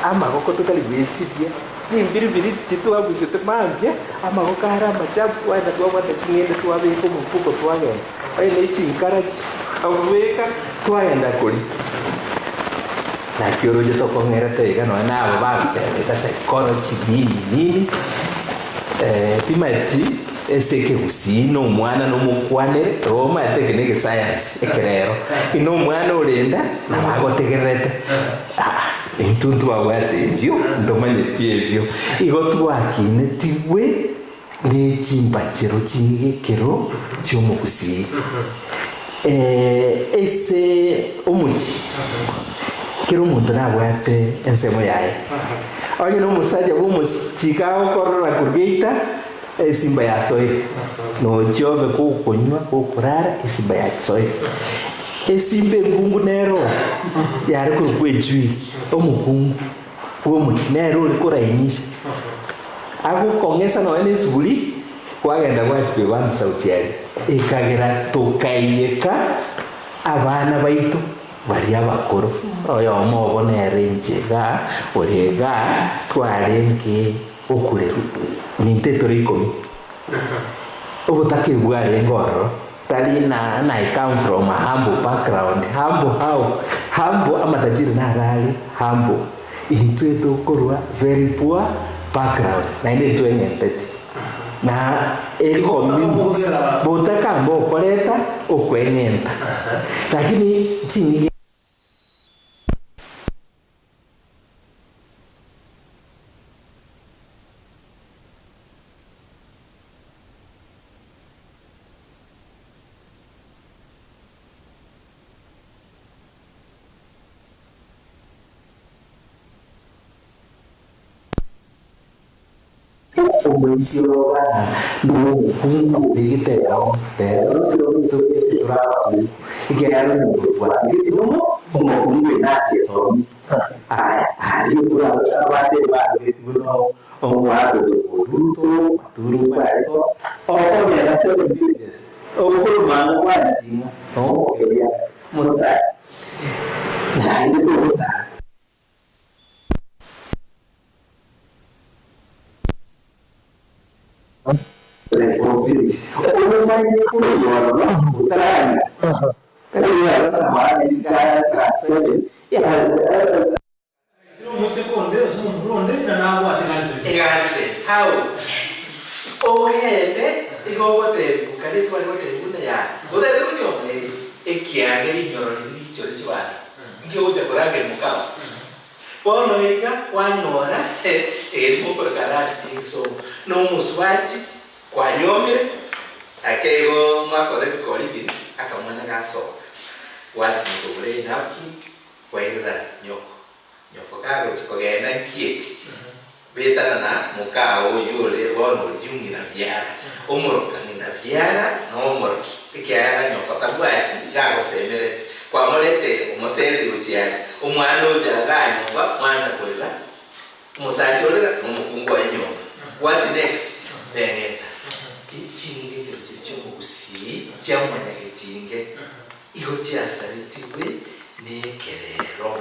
amagoko totari gwesibia, chimbiribiri chitwabusete mambia, amagoko are amachafu twagenda twabwata ching'ende twabeka omofuko twagenda, onye ne chinkarachi twabeka twagenda koria. Naki oroche tokong'erete iga nonya nabo bagotebete psychology nini nini, timanyeti. Ase ekegusii nomwana nomokwanere, omanyete eke negesayansi ekerero, nomwana orenda nabo agotegererete aa intwe ntwabwate ebio ntomanyeti ebio. Igo twakinetigwe ne chimbachero chi'egekero chi'omogusii ase omochie kera omonto nabwate ensemo yaye, onye nomosacha bw'omochie kagokorora korwa geita. Esimba yasoire, nochia obe gokonywa, gokorara, esimba yasoire. Esimba enkungu nero yare korokwa echui, omokungu bw'omochie nere ore korainisha. Agokong'esa nonya na esuguri, kwagenda gwachia koigwa sauti aria. Ekagera tokaiyeka abana baito baria abakoro. Oyomo obo nere inche igaa, ore igaa, twarenge gokurerwa. Minto etore ikomi. Obotaka bwarenge ororo. Tari na na I come from a humble background, humble how? Humble amatajiri naro are humble, intwe tokorwa very poor background naende intwe eng'enteti na ecommunity botaka mbokoreta okweng'enta lakini ching'igi. Omoisia orogana nomokungu obegete eyao, rero tore abakungu, ekiagera omonto twabegete nomo omokungu enasi esomi. Aya aria tore abande babegetigwe no omwaka oyo bw'Oruto, maturo kwareko, okogenda seven villages, okoromanga kwanyating'a, omokeria mosae, naende togosaa. Responsibility. Omanye koyorora otaranywa. Tari mwana isika class 7. Omoiseke onde gose omomura onde na nabwate girlfriend. Egirlfriend, how? Ogende igo ogotebiwa kare tware gotebiwa buna yaya otagete konyuoma ee ekiage rinyoro riria riichore chibando nki ogocha korangeria mokao. Bono iga kwanyora eri mokoroka last egesongo na omosubati kwanyuomire ake igo mwakora ebikori biri akamwana gasoka gwasinywa kogora enapkin kwairera nyoko Nyoko kagochia kogenda nki eke? Betana na mokao oyio ore bono origia ong'ina biara, omoroka ng'ina biara na omoroki, ekiagera nyoko tabwati iga agosemeretie. Kwamoreteire omosereri gochia are, omwana ocha igaa nyomba mwansa korera, omosacha orera na omokungu oye nyomba. What next? Beng'eta. Ching'encho chiria chi'omogusii chiamonyagetinge igo chiasaretigwe nekerero.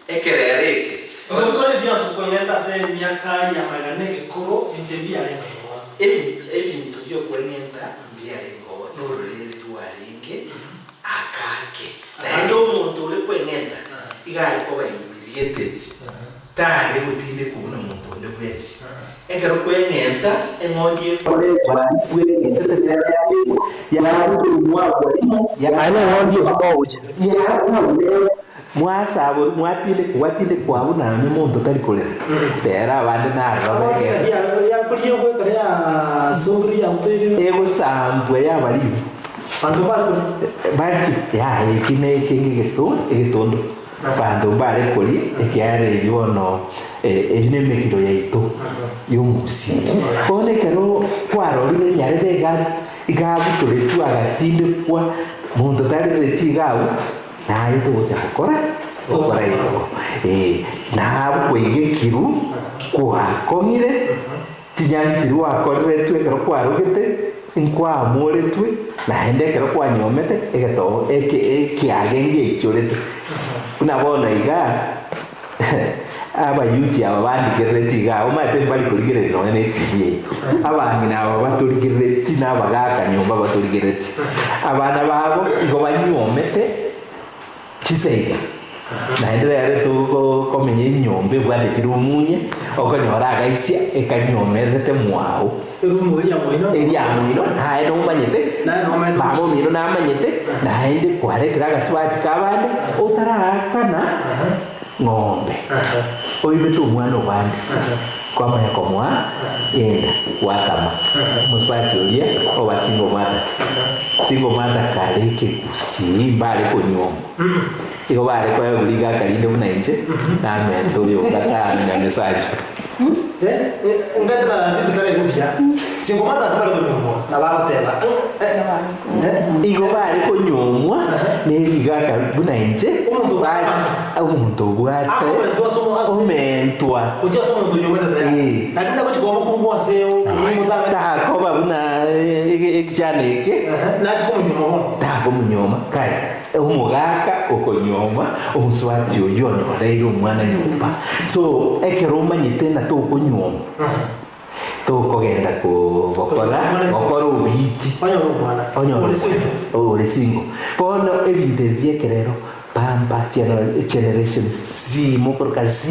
Ekerero eke. Gokora ebianto kweng'enta ase emiaka y'amagega na egekoro, binto ebi biarenge bono. Ebinto bi'okweng'enta mbiarenge oo, nororeri rwarenge akake. Naende omonto ore kweng'enta iga are koba humiliated, tare gotindekwa buna monto onde bwensi. Ekero kweng'enta eng'ondi ekoretwa bweng'entete nero yabekwa, yarutwa omwakwa rimo, Aye neng'ondi ekomogochia. Mwasaborwa, mwatindekwa, gwatindekwa abwo nonye monto tari korera. Rero abande naroro begete. Egosambwa y'abaribu. Bari yaya eki na eke ngegeto egetondo. Abanto mbare koria ekiagera eyio bono eyio nemekiro yaito y'omogusii. Bono ekero kwarorire nyarebe iga iga abutoretwe agatindekwa monto tarereti iga abwo, Naye togocha gokora gokora igo. Ee, nabo kwaigekirwe, kwakong'ire, chinyangi chiria gwakoreretwe ekero kwarogete, nkwaamoretwe, naende ekero kwanyomete, egetogo eke ekiage ngeichorete. Buna bono iga, Abayuti aba bandigerereti iga, omanyete mbari korigereria nonya ne TV yaito. Abang'ina aba batorigerereti na abagaka nyomba batorigerereti. Abana babo igo banyuomete chisaiga. Naende rero tokomenya enyomba ebwate chirumunye, okonyora agaisia ekanyuomererete mwao. Eria moino, naye nomanyete, mama omino namanyete, naende kwaretire agasubati kabande, otaraakana ng'ombe, oibete omwana obande, kwamanya komoa enda, gwatama. Omosubati oria oba single mother. Single mother kare ekegusii mbare konyuomwa. Igo bare koegwa rigaka rinde buna inche, namenta oyo ngatana nyamesacho. Igo bare konyuomwa ne Iga aka buna inche, omonto obwate omentwa. Ee. Takoba buna ekichana eke, takomonyuoma. Kai, omogaka okonyuoma omosubati oyio onyoreire omwana nyomba. So, ekero omanyete ng'a tokonyuoma. Tokogenda gokora gokora oboiti onyore ore single. Bono ebinto ebi biekerero pamper generation Z mokoroka Z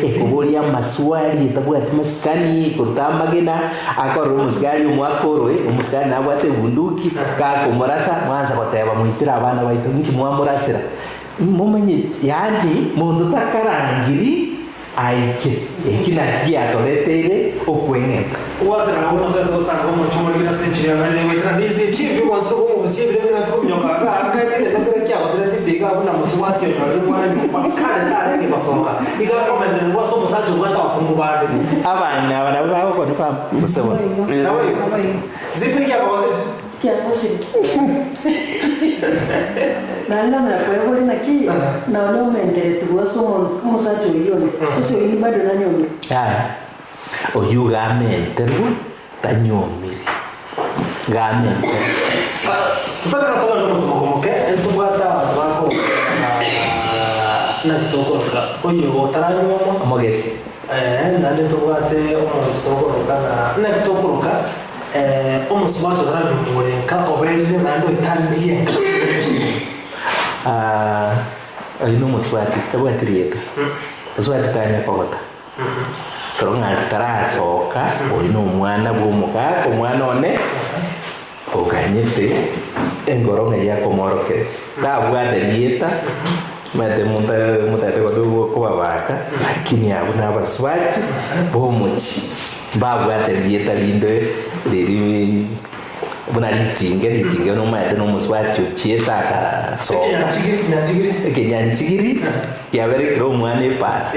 ekoboria amaswali etabwati masikani ekoruta amagena akorora omosigari omwaka oroe omosigari nabwate ebunduki gakomorasa mwansa goteba moitire abana baito inki mwamorasera momanyeti yaani monto takarangiri Aike, eki nakio giatoreteire okweng'enta. Gwatera agwo nosoete gosanga omochie omorikire ase enchera y'amang'ana egoetera Ndizi TV gose omogusia ebiro bire tikominyoka iga akaete egento kere kiagosire ase ebiga buna mosubati onyorire mwana nyomba kare tarenge gosoka iga akomentererwa ase omosacha obwate abakungu bande. Abang'ina aba nabo bagoconfirm gose bono. Naboigo. Zipi kiakogosire? Kiagosire. Naende namanya kweboria naki nonya omenteretigwe ase omosacha oyio onde, gose oyio bado nanyomire. Yaya, oyio iga amenterwe tanyomiri, iga amenterwe. Totari togende omotumo omoke, ntobwate abanto bakoroka naki tokoroka oyo otaranyuomwa. Omogesi. Naende ntobwate omonto tokoroka ng'a naki tokoroka. Omosubati otaranyomore nka oberire naende oetangirie nka. Oyio nomosubati tabwati rieta, mosubati tanya kogota, toro ng'a tarasoka, oyio nomwana bwa omogaka, omwana one oganyete engoro ng'a eyio akomworokereria. Tabwate rieta, omanyete monto motagete kobabaka, lakini abwo nabasubati bomochie. Mbabwate rieta rinde riri buna ritinge, ritinge nomaete nomosubati ochiete agasoka. Ekenyanchigiri kiaberekire omwana epara.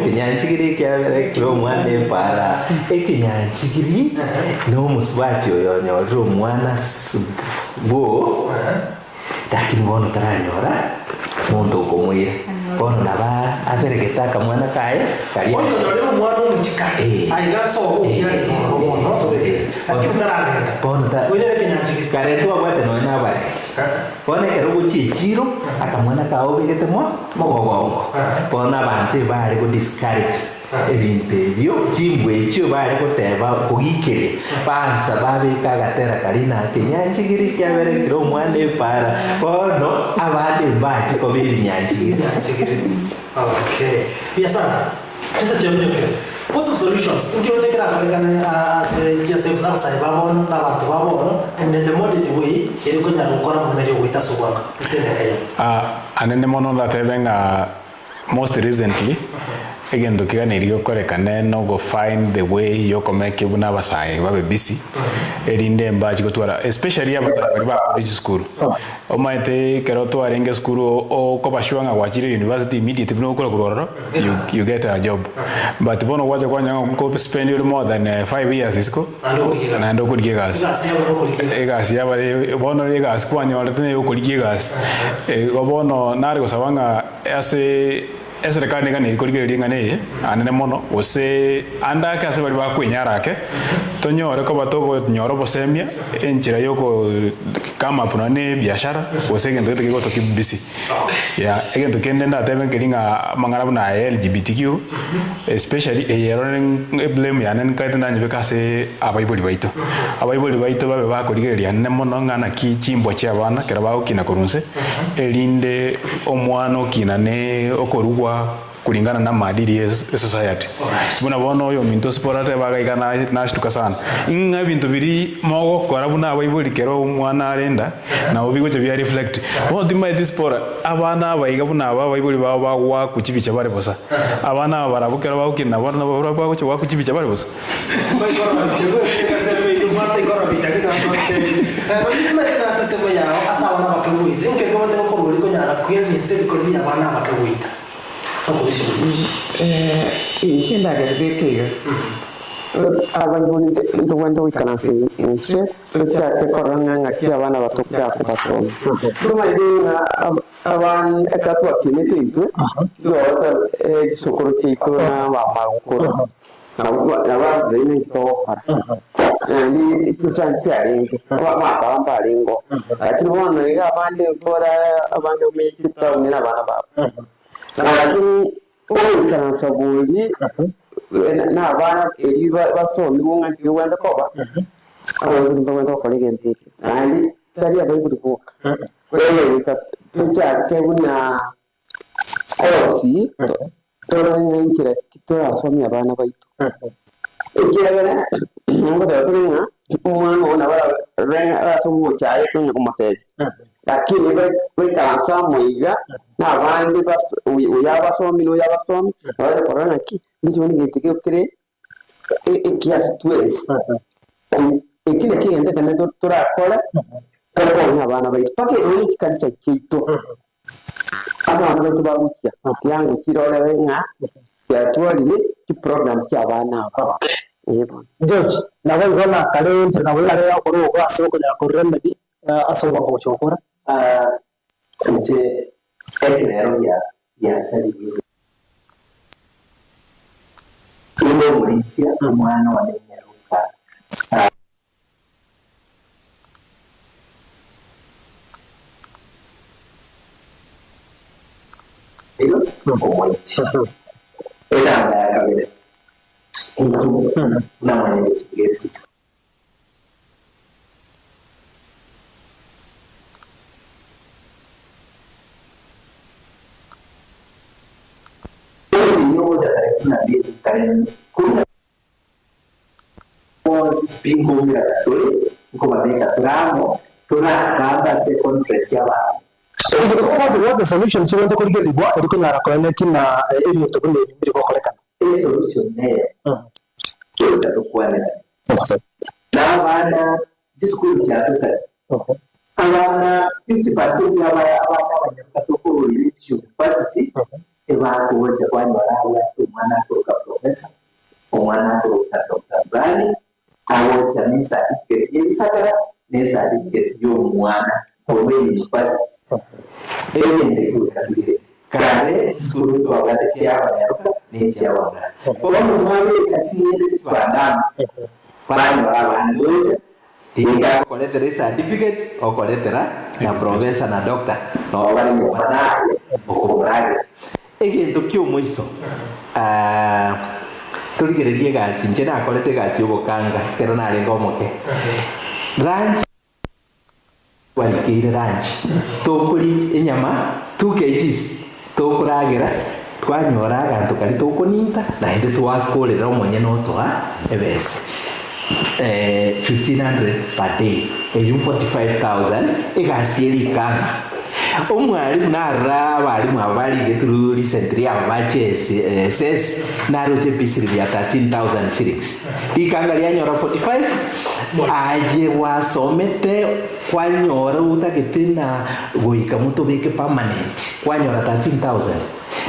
Ekenyanchigiri kiaberekire omwana epara. Ekenyanchigiri nomosubati oyo onyorire omwana bwo. Lakini bono taranyora monto okomoira. Bono nabo aberegete akamwana kaye karia. Onye onyorire omwana omochika, Eh. aiga ase obo obuya Eh. igoro bono tobeke, lakini taragenda. Bono ta Oirere ekenyanchigiri. kare twabwate nonya na abareri. Bono ekero ogochia echiro, akamwana kao obegete mo mogogongo. Bono abanto ebare go discourage. Ebinto ebio, chimbwa echio bare goteba kogikeria, bansa babeka agatera karia na ekenyanchigiri kiaberekire omwana epara, bono abande mbache koba ebinyanchigiri. Ebinyanchigiri. Okay. Buya sana. Chinsa chiaminyokire. Possible solutions, inki oche kerakorekane ase chiase gose abasae ba bono na abanto ba bono and in the modern way ere konyara gokora amang'ana yogoita ase obwango ase emiaka eye. Anene mono ndatebe ng'a Most recently, egento keganeirie gokorekane nogo find the way yokomeke buna abasae babe busy, erinde mbachi gotwara especially abasae baria bakorire chisukuru. Omanyete ekero twarenge esukuru okoba sure ng'a gwachire university immediately buna ogokora korwa ororo, you you get a job. But bono gwacha kwanyora ng'a nko spend ore more than 5 years isiko, naende okorigia egasi. Egasi yabo bono egasi kwanyorete neye okorigia egasi. Igo bono nare gosaba ng'a. Ase eserekari nigo neri korigereria ring'ana eye anene mono, gose ande ake ase baria bakwenyara ake, tonyore koba tokonyora obosemia enchera yoko come up nonya ne ebiashara gose egento gete kegotoki keep busy. Yeah, egento kende ndatebe nkeri ng'a amang'ana buna aya LGBTQ, especially eye ero eblame yane nkaete ndanyebeke ase abaibori baito. Abaibori baito babe bakorigereria anene mono ng'a naki chimbwa chia abana ekero bagokina korwa inse, erinde omwana okina ne okorugwa kulingana na amaadili ye esociety. Buna bono oyominto osibore atebe agaiga nashtuka sana, ng'a ebinto biria mogokora buna abaibori kero omwana are enda, nabo bigocha bia reflect. Bono timaeti sipora, abana aba iga buna aba abaibori babo bagoakwa chibicha bare bosa, abana aba barabwo kero bagokina nabo nabo barabwo bagocha goakwa chibicha bare bosa. Inche ndagerire eke iga, Abaibori ntobwenerete goikaransa inse tochake korora ng'a ng'aki abana aba tochake kobasomia. Tomanyete ng'a abana ekero twakinete intwe, titwarorete chisokoro chiaito na abamagokoro, nabo baratotebie ninki togokora. Naende chinsa nchiarenge, amataba mbarengeo, lakini bono iga abande mbora abande bamenyete etaoni na abana babo. Lakini Ogoikaransa boria nabana erio basomigwe ng'a nki kegwenerete koba, abaibori mbagwenerete gokora egento ekio. Naende tari abaibori boka, korende goika tochake buna obosi torore ng'a enchera ki torasomie abana baito. Ekiagera ngoteba tore ng'a omwana ogo nabo arase ogocha aye tonya komotebia. Lakini baikaranse amo iga, na abande oyo abasomi na oyo abasomi, nabo bache korora ng'aki, inki bono egento ekio kere ekiase twensi. Eki nakio egento ekenene torakore, tokonye abana baito, mpaka nonya chikanisa chiaito, ase abana baito bagochia, tiango chirore ng'a chiatwarire chiprogram chia abana aba. Ee bono. George, nabo igo nakare enchera nabo yare okorokwa ase okonyara koremedi ase obwango gochia gokora. Inche ekerero giasaririe. Inde omorisia omwana one nyaroka. Omoiti. Enamba ya kabere, intwe buna mwanyagetinto. Omotienyi ogocha tarehe kumi na mbili tarehe kumi na bonsi binkoumera tore nkobabeka tore amo toragambe ase econference y'abanto. What's the solution chigocha korigerigwa eri konyara koeneki na ebinto buna ebi mbiri gokorekana? Esolution neye togocha tokwanerane na abana chisukuru chiatosarire abana 50% ya abana abanyaroka tokoboria chiuniversity ebakogocha kwanyora abwate omwana akoroka professor omwana akoroka Doctor fulani agocha ne certificate ye risakara ne certificate ya omwana korwa university. Egento ekio goika togere kare chisukuru ntwabwate chia abanyaroka ne chia abamura. Bono mwabeka ching'ende chibandama kwanyora abana gocha tiga agokoretera ecertificate okoretera na professor na doctor nabo bare nyomba naye okomoragera. Egento ki'omoiso, torigererie egasi, inche nakorete egasi y'obokanga ekero narenge omoke. Lunch twarikeire lunch, tokoria enyama 2 kgs, tokoragera, twanyora aganto karia tokoninta, naende twakorera omonyene otoa ebese 1500 per day, eyio 45000, egasi ere ikanga. Omwalimu narora abalimu aba barigetwe recently aba bache SS naroche epayslip ya 13000 shillings rikanga rianyora 45 aye gwasomete kwanyora otagete na goika motobeke permanent kwanyora 13000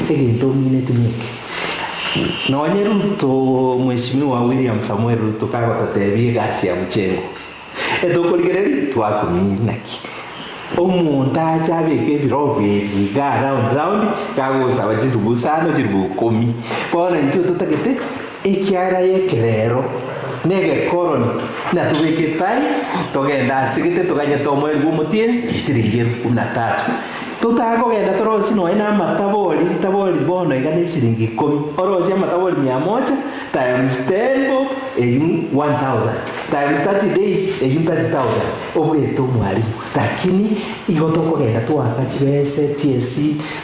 egento omineti neke nonye Ruto mweshimiwa William Samoei Ruto kagototebia egasi ya mchengo Etokorigereria twakumia naki omonto ache abeke ebirogo ebi igaa round round kagosaba chilifu isano chilifu ikomi. Bono intwe totagete ekiara y'ekerero na egekoroni natobeke etai togende asegete toganyete omoerio bw'omotienyi esiringi elfu kumi na tatu. Totakogenda torosie nonya na amatabori, ritabori bono iga ne esiringi ikomi, orosie amatabori mia moja times ten bob eyio 1000 times 30 days eyio 30000 obwete omwalimu lakini igo tokogenda twaka chibese TSC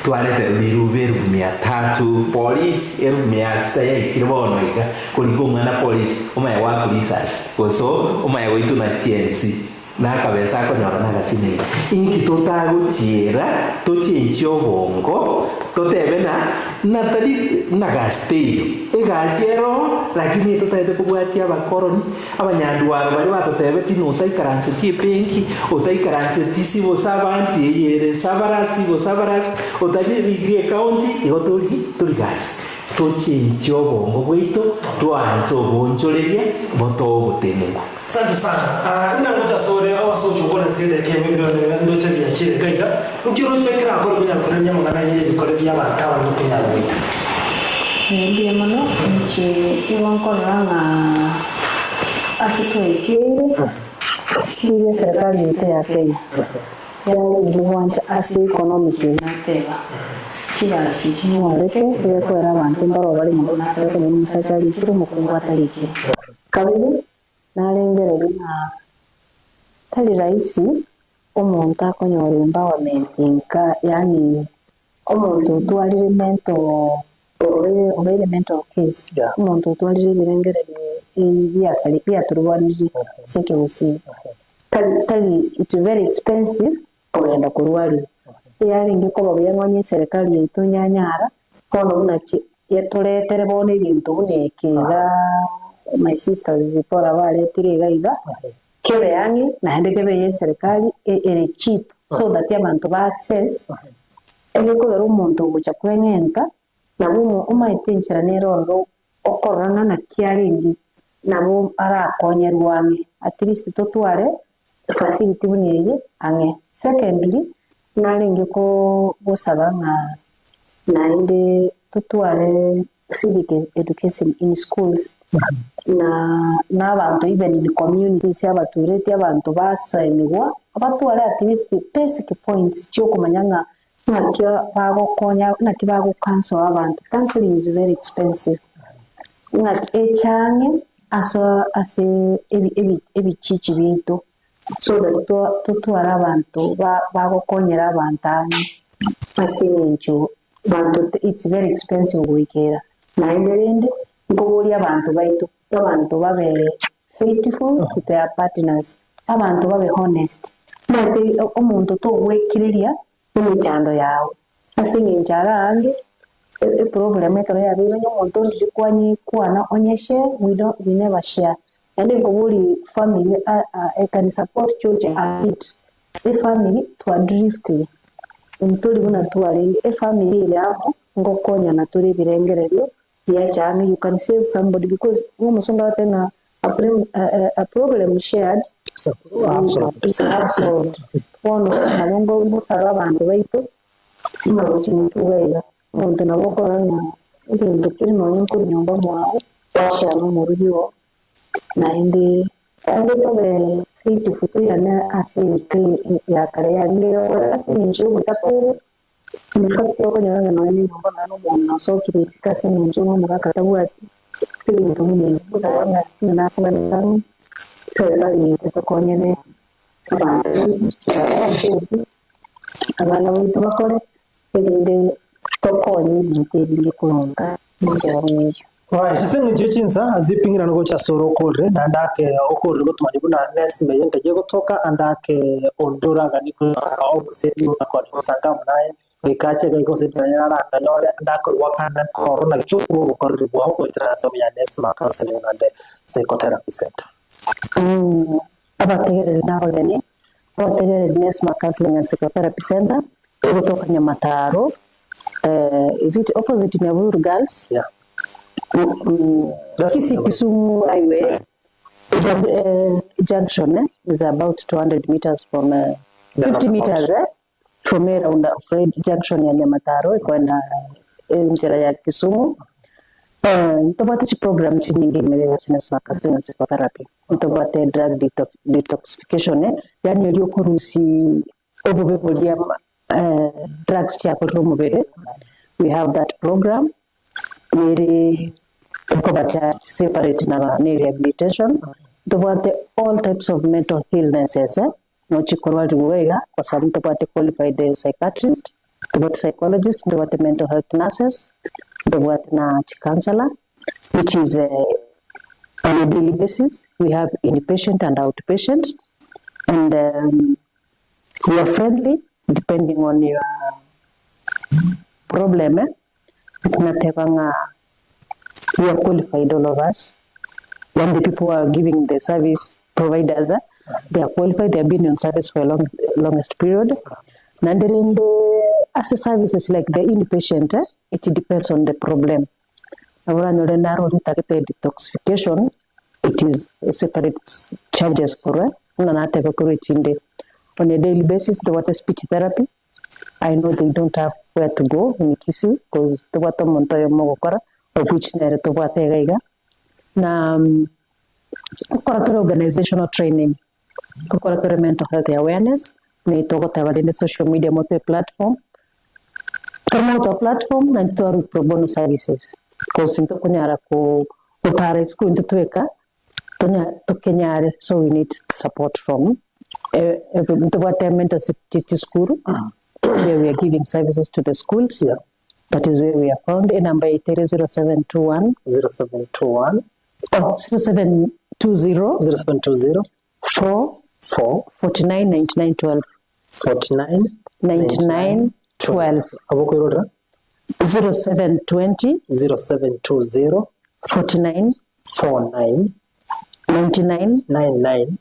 twarete riruba elfu mia tatu polisi elfu mia sita yaikire bono iga korika omwana polisi omanye goakwa risasi gose omanye goitwa na chiensi Nakabesa akonyora nagasinini. Inki totagochiera tochenchie obongo totebe na natari nagasi teiyo egasi ero lakini etotagete kobwatia abakoroni abanyandwaro baria batotebetie ng'a otaikaransetie ebenki otaikaransetie civil servant eye ere sabaras civil sabaras otanyerigiri ecounty igo tori tori gasi. Tochenchie obongo bwaito, twanse oboonchoreria botoe obotenenku. Asante sana. Ah, ng'ina ngocha asore ase ogocha gokora ense ere ekeene ebiro ndoche biachire iga iga, nki oroche kerakore konyara koremia amang'ana y'ebikore bi'abanto aba nokonyara goita? Mbuya mono, inche igo nkorora ng'a ase twaikeire, still eserekari yaito ya Kenya yarenge gwancha ase economic eye nateba, chigasi chinyoreke egekoera abanto mbaro bare nyomba nakare okonyora omosacha arikire omokungu atarikire. Kabere, narengereria ng'a tari rahisi omonto akonyora empowerment nka yaani omonto otwarire mental obeire obeire mental case, omonto otwarire ebirengererio biasari biaturubanirie ase ekegusii, tari tari it's very expensive kogenda korwariwa. Eyarenge koba buya nonye eserekari yaito nyanyara, bono buna chi yetoretere bono egento buna eke iga my sisters Zipporah baretire iga iga, kebe ang'e naende kebe eye eserekari ere cheap so that abanto ba access, egekogera omonto ogocha kweng'enta, nabo omaete enchera nere ororo okorora ng'a naki arenge, nabo arakonyerwe ang'e at least totware facility buna eye ang'e. Secondly, narenge gosaba ng'a naende totware civic education in schools na na abanto even in communities abatureti abanto basemigwa batware at least basic points chiokomanya ng'a Naki bagokonya, naki bago counsel abanto, counseling is very expensive, ng'aki eche ang'e ase ase ebi ebi ebichichi biaito so that totware abanto bagokonyera abanto ang'e ase eng'encho banto it's very expensive goikera. Naende rende, nkoboria abanto baito, abanto babe faithful to their partners, abanto babe honest, omanyete omonto togwekireria emechando yao, ase eng'encho ara aange eproblem ekero yabeire onye omonto ondire kwanyekwana onye share we don't we never share, naende nkoboria family I can support George a bit, efamily twadriftire, ntori buna twarenge, efamily ere amo ngokonyana tore ebirengererio Riacha ang'e you can save somebody because ng'a omosongo agote ng'a a problem shared is half solved. Bono nabo ngosaba abanto baito ng'a gochia motwe iga iga, omonto nabo okorora ng'a egento kere nonye nkorwa nyomba mwao, gwashare na omorugi oo, naende naende tobe faithful toirane ase enka ya kare yarenge ase eng'encho ya obotaka obo. In fact okonyora ng'a nonya nenyomba nonya na omonto nasokire isiko ase eng'encho ng'a omogaka tabwati ebinto buna ebi, gosaba ng'a buna nasimamete amo, serikali yaito etokonyere abanto baito abana baito bakore, erinde tokonye ebinto ebinge koronga enchera buna eyio. Right, ase eng'encho ye chinsa ziping'irane gocha ase ore okorire, naende ake okorire gotomanya buna nesime eye nkai egotoka, ande ake onde oraganie konyora oboseemi buna gosanga amo naye, goika ache iga gose enchera nere arakanyore, ande akorwa kande nkoro naki okwo obokoreri bwao goetera ase obuya Nesma Counseling and Psychotherapy Centre. Abategereri na abageni, abategereri Nesma Counseling and Psychotherapy Centre, egotoka Nyamataro, is it opposite Nyahururu Girls? Yeah. Kisii Kisumu Highway junction eh, is about 200 meters from 50 meters eh, from a round junction ya Nyamataro ekwenda enchera ya Kisumu. Ntobwate chiprogram chinyinge ime ase Counseling and Psychotherapy. Ntobwate drug detoxification eh, yaani eria okorusia obobe boria drugs chiakorire omobere, we have that program, nere ekoba charged separate na ne rehabilitation, ntobwate all types of mental illnesses nochi korwariwa iga iga, kwa sababu ntobwate qualified psychiatrist, ntobwate psychologist, ntobwate mental health nurses, ntobwate na chicounselor, which is on a daily basis, we have inpatient and outpatient, and we are friendly depending on your problem eh, nateba ng'a we are qualified all of us, and the people who are giving the service providers eh, they are qualified, they have been on service for a long, longest period. Naende rende ase services like the inpatient eh, it depends on the problem. Nabo oranyore naro oria otagete detoxification, it is separate charges korwa buna natebe korwa echinde. On a daily basis ntobwate speech therapy, I know they don't have where to go in Kisii coz tobwate omonto oyomo ogokora of which nere tobwate iga iga. Na gokora tore organisational training, gokora tore mental health awareness, nigo togoteba rende social media motoe platform, ekero mogotoa platform naintwe twarwa pro bono services, coz ntokonyara ko gotara isiko intwe tweka tonya tokenyare so we need support from ntobwate mentorship chie chisukuru where we are giving services to the schools that is where we are found enamba yaito ere 0721 0721 oh 0720 0720 4 4 49 99 12 49 99 12 Abokoirorera 0720 0720 49 49 99 99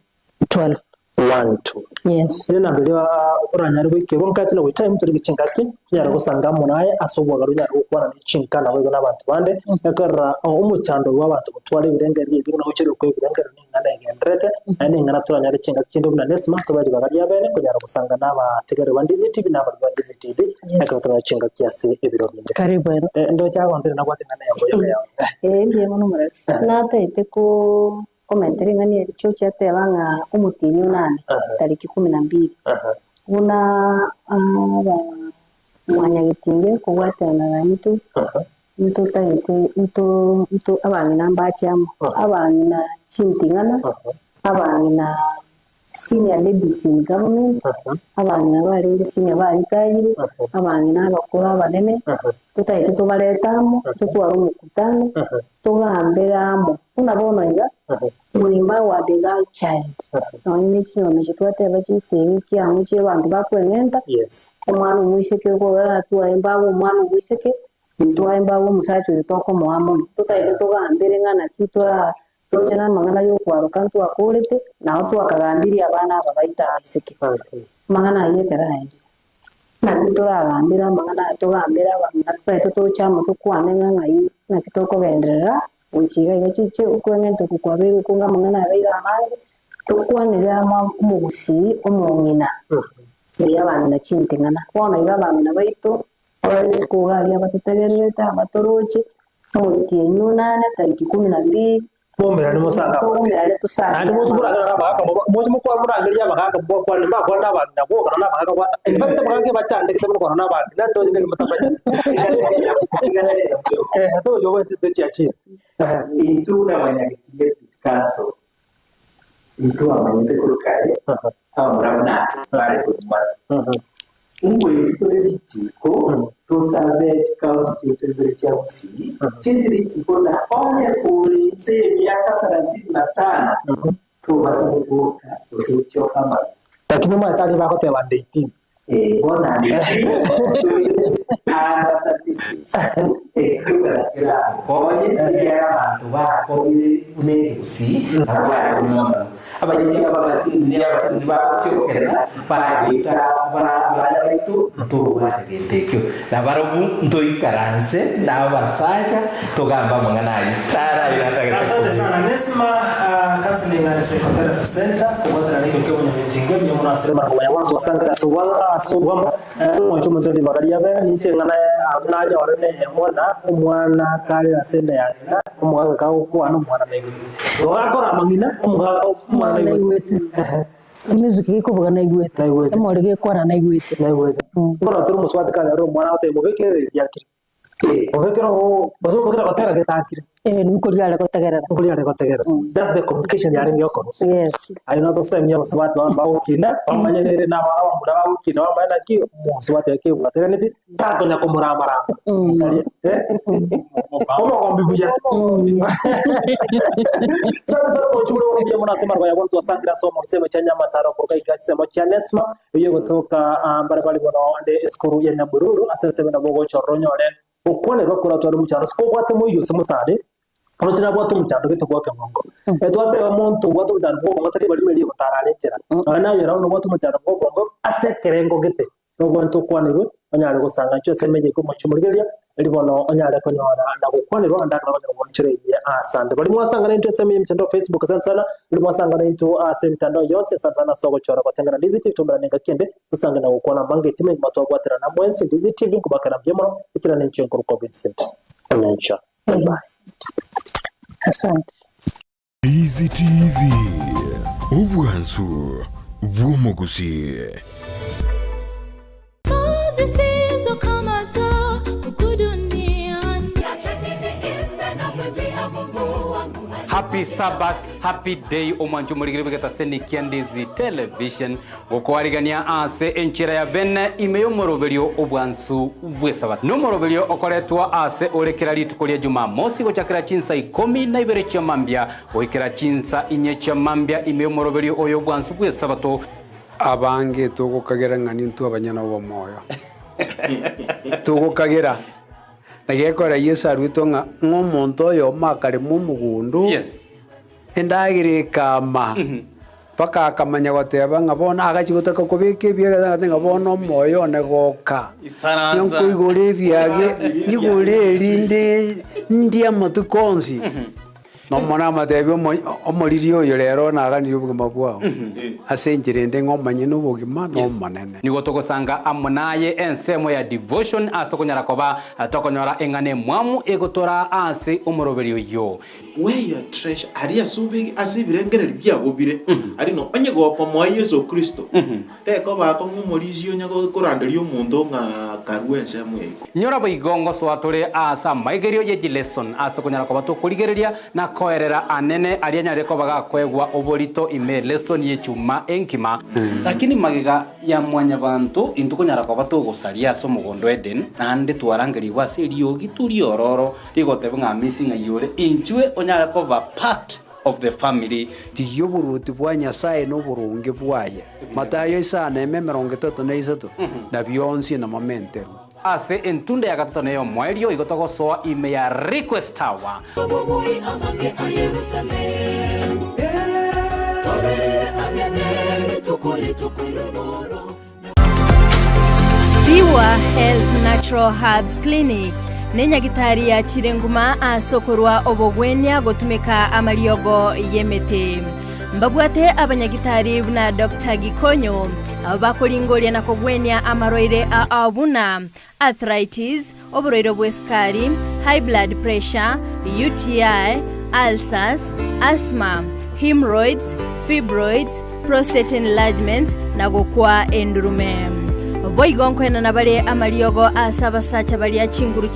12 12 Yes. Ere namba eria oranyare goikerwa nkati na goita time tori chingaki onyare gosanga amo naye ase obwagare onyare gokwana ne chinka naboigo na abanto bande ekerora omochando bwa abanto gotwara ebirengererio ebi buna gochererwa kwa ebirengererio na eng'ana egendererete naende eng'ana toranyare chingaki chinde buna nesima tobe ribaga ria bene konyara gosanga na abategereri ba Ndizi TV na abarori ba Ndizi TV ekero torore chingaki ase ebiro binde. Karibu eno. Ndoche agontire nabwate eng'ana yabo yoka yao. Ee, mbuya mono moremi. Nataete ko komentera eng'ana eri chochi ateba ng'a omotienyi onane tariki kumi na mbili buna aba mwanyagetinge kobwaterana na intwe ntotagete nto nto abang'ina mbache amo abang'ina chinting'ana abang'ina senior ladies in government abang'ina barenge senior baritayire abang'ina abakoro abanene totagete tobarete amo totware omokutano togambere amo buna bono iga we empower the girl child nonye ne chinyomba echi twateba chisegi kiang'u chia abanto bakweng'enta omwana omoiseke okorora twae empower omwana omoiseke intwae empower omosacha oyo tokomoa mono totagete togambere ng'a naki tora Roche namang'ana y'okwaroka ntwakorete, nao twakagambirie abana aba baito abaiseke. Amang'ana ayio ekero aerire, naki toragambere amang'ana aya, togambere abamura totaete toche amo tokwane ng'a ng'ai naki tokogenderera gochia iga iga chiche okweng'enta oko kwabeire okonge amang'ana abeire amange, tokwanere amo omogusii omong'ina buya abang'ina chinting'ana. Bono iga abang'ina baito abare isiko iga aria abatotegererete abatoroche, Omotienyi onane tariki kumi na mbili. Moumerane mosange abande. Toumerane tosange Naende moche morangere abagaaka moba- moche mokwa morangerie abagaaka mobakwane mbakwane na abang'ina boka nonya abagaaka bwata in fact abagaaka ebachandegete mono kwana na abang'ina ndoche nere motamanyeti. Eh, togochia koba esiste chiachire. Ehe. Intwe buna Mwanyagetinge District Council, intwamanyete korwa kare abamura buna bare korumana. Ngoeti tore richiko tosabe chikaunti chiaito ibere chia Gusii chinde richiko na onye kore inse y'emiaka sarasini na tano tobasa gotoka gose gotioka amaru. Lakini omanyete aria bagoteba under 18. Eh, bono under 18 under 36 ekio keragokonye ekiagera abanto bakong'ire buna ekegusii nabo bare konywa amaru. Abaisia b'abasini ne abasini bagotiokerera bagoita abana baito, ntobwate gento ekio. Na barabwo ntoikaranse nabasacha togambe amang'ana ayio. Tarabe natagete Asante kobua. sana Nesma Counseling and Psychotherapy Center kobwatana nekero kia obonyamintinge mbuya mono ase Mara komanya bono twasangire ase obwa ase obwamo omwancho omonto ribaga riabe ninche ng'a nanyore neyemo na omwana kare ase enda ya ng'ina omogaka kagokwana omwana naigwete. Ogakora amang'ina omogaka omwana naigwete. Music gekobuga naigwete. Naigwete. Emori gekwana naigwete. Naigwete. Bono tore omosubati kanyore omwana agotebia mobekere erio akire. Mobekere oo gose mobekere gotera getakire. Eh, nkoria are gotegerera. Nkoria are gotegerera. That's the communication yarenge gokorwa. Yes. Aye notosemia abasubati babo bagokina bamanye nere na abamura bagokina bamanye naki omosubati oye kebwateraneti takonya komoramarama. Tari eh omogombi buya. Sana sana mochumure buya mono ase amarwa yabo twasangire ase omochie chia Nyamataro koruga iga chisemo chia Nesma eyio egotoka mbare bari bono ande esukuru ya Nyabururu ase ensemo nabo ogochorora onyore gokwanerwa koratware omochando ase kobwate moiyo ase mosare oroche nabwate omochando gete bwa ekemongo. Twateba omonto obwate omochando bwa obongo tari barimo erio gotara are enchera nonya naye ore obwate omochando bwa obongo ase ekerengo gete nobwanto okwanerwe onyare gosanga inchuo ase emeyega omochie omorigereria. Ribono onyare konyora na gokwanerwa ande akaba akonyora gwanchera ime asande. Baria mwasangana intwe ensemo y'emitandao Facebook asante sana, baria mwasangana intwe ase emitandao yonsi asante sana ase ogochora gotengera Ndizi TV tomerane engaki ende tosange na gokwana amanga etima enyuma twabwaterana mwensi Ndizi TV nkobakera mbuya mono ekero ninche nkorokwa Vincent Onyancha. Bye bye. Asante. Ndizi TV, obwansu bw'omogusii. Happy Sabbath, happy day omwancho omorigeri bw'egetaseni kia Ndizi Television gokoarigania ase enchera ya bene ime y'omoroberio obwansu bw'esabato. Nomoroberio okoretwa ase ore kera rituko ria Jumamosi gochakera chinsa ikomi na ibere chia mambia goikera chinsa inye chia mambia ime y'omoroberio oyo obwansu bw'esabato. Abange togokagera ng'a nintwe abanyene obomoyo. Togokagera. Na gekogera Yeso aruetwe ng'a ng'a omonto oyomo akarema omogondo, endagera ekama, mpaka akamanya goteba ng'a bono agachia gotaka kobeka ebiage agateba ng'a bono omoyo one goka. Isaransa. Nkoigora ebiage, nyigore erinde ndie amatuko onsi. Nomone amatebia omo- omoriri oyo rero naganirie obogima bwao, ase enchera ende ng'a omanye nobogima na Omonene. Nigo togosanga amo naye ensemo ya devotion ase tokonyara koba tokonyora eng'ana emwamu egotoraa ase omoroberi oyio. Where your treasure, aria ase obe ase ebirengererio biago bire, aria ng'a onye gokomoa Yeso Kristo, tekoba akong'u omorisia onye koranderia omonto ng'a karue ensemo ya igoro. Nyora boigo ngosoa tore aase amaigerio ye chileson ase tokonyara koba tokorigereria na koerera anene aria anyare koba gakoegwa oborito ime lesson y'echuma enkima. Lakini magega ya mwanyabanto intwe konyara koba togosaria ase omogondo o Eden, naende twarangerigwe ase eriogi riororo rigoteba ng'a amisi ng'ai ore, inchwe onyare koba part of the family. Rigia oboruoti bwa Nyasae na oboronge bwaye, Matayo isano eme emerongo etato na isato, na bionsi namamenterwe. Ase entunda ya gatato na ey'omoerio igo togosoa ime ya Request Tower. Pure Health Natural Herbs Clinic nenyagitari yachire nguma ase okorwa obogwenia gotumeka amariogo y'emete. Mbabwate abanyagitari buna Doctor Gikonyo abo bakoringoria na kogwenia amarwaire ao buna arthritis, oborwaire bw'esukari, high blood pressure, UTI, ulcers, asthma, hemorrhoids, fibroids, prostate enlargement, na gokwa endurume. Boigo nkoenana bare amariogo ase abasacha baria chinguru chia.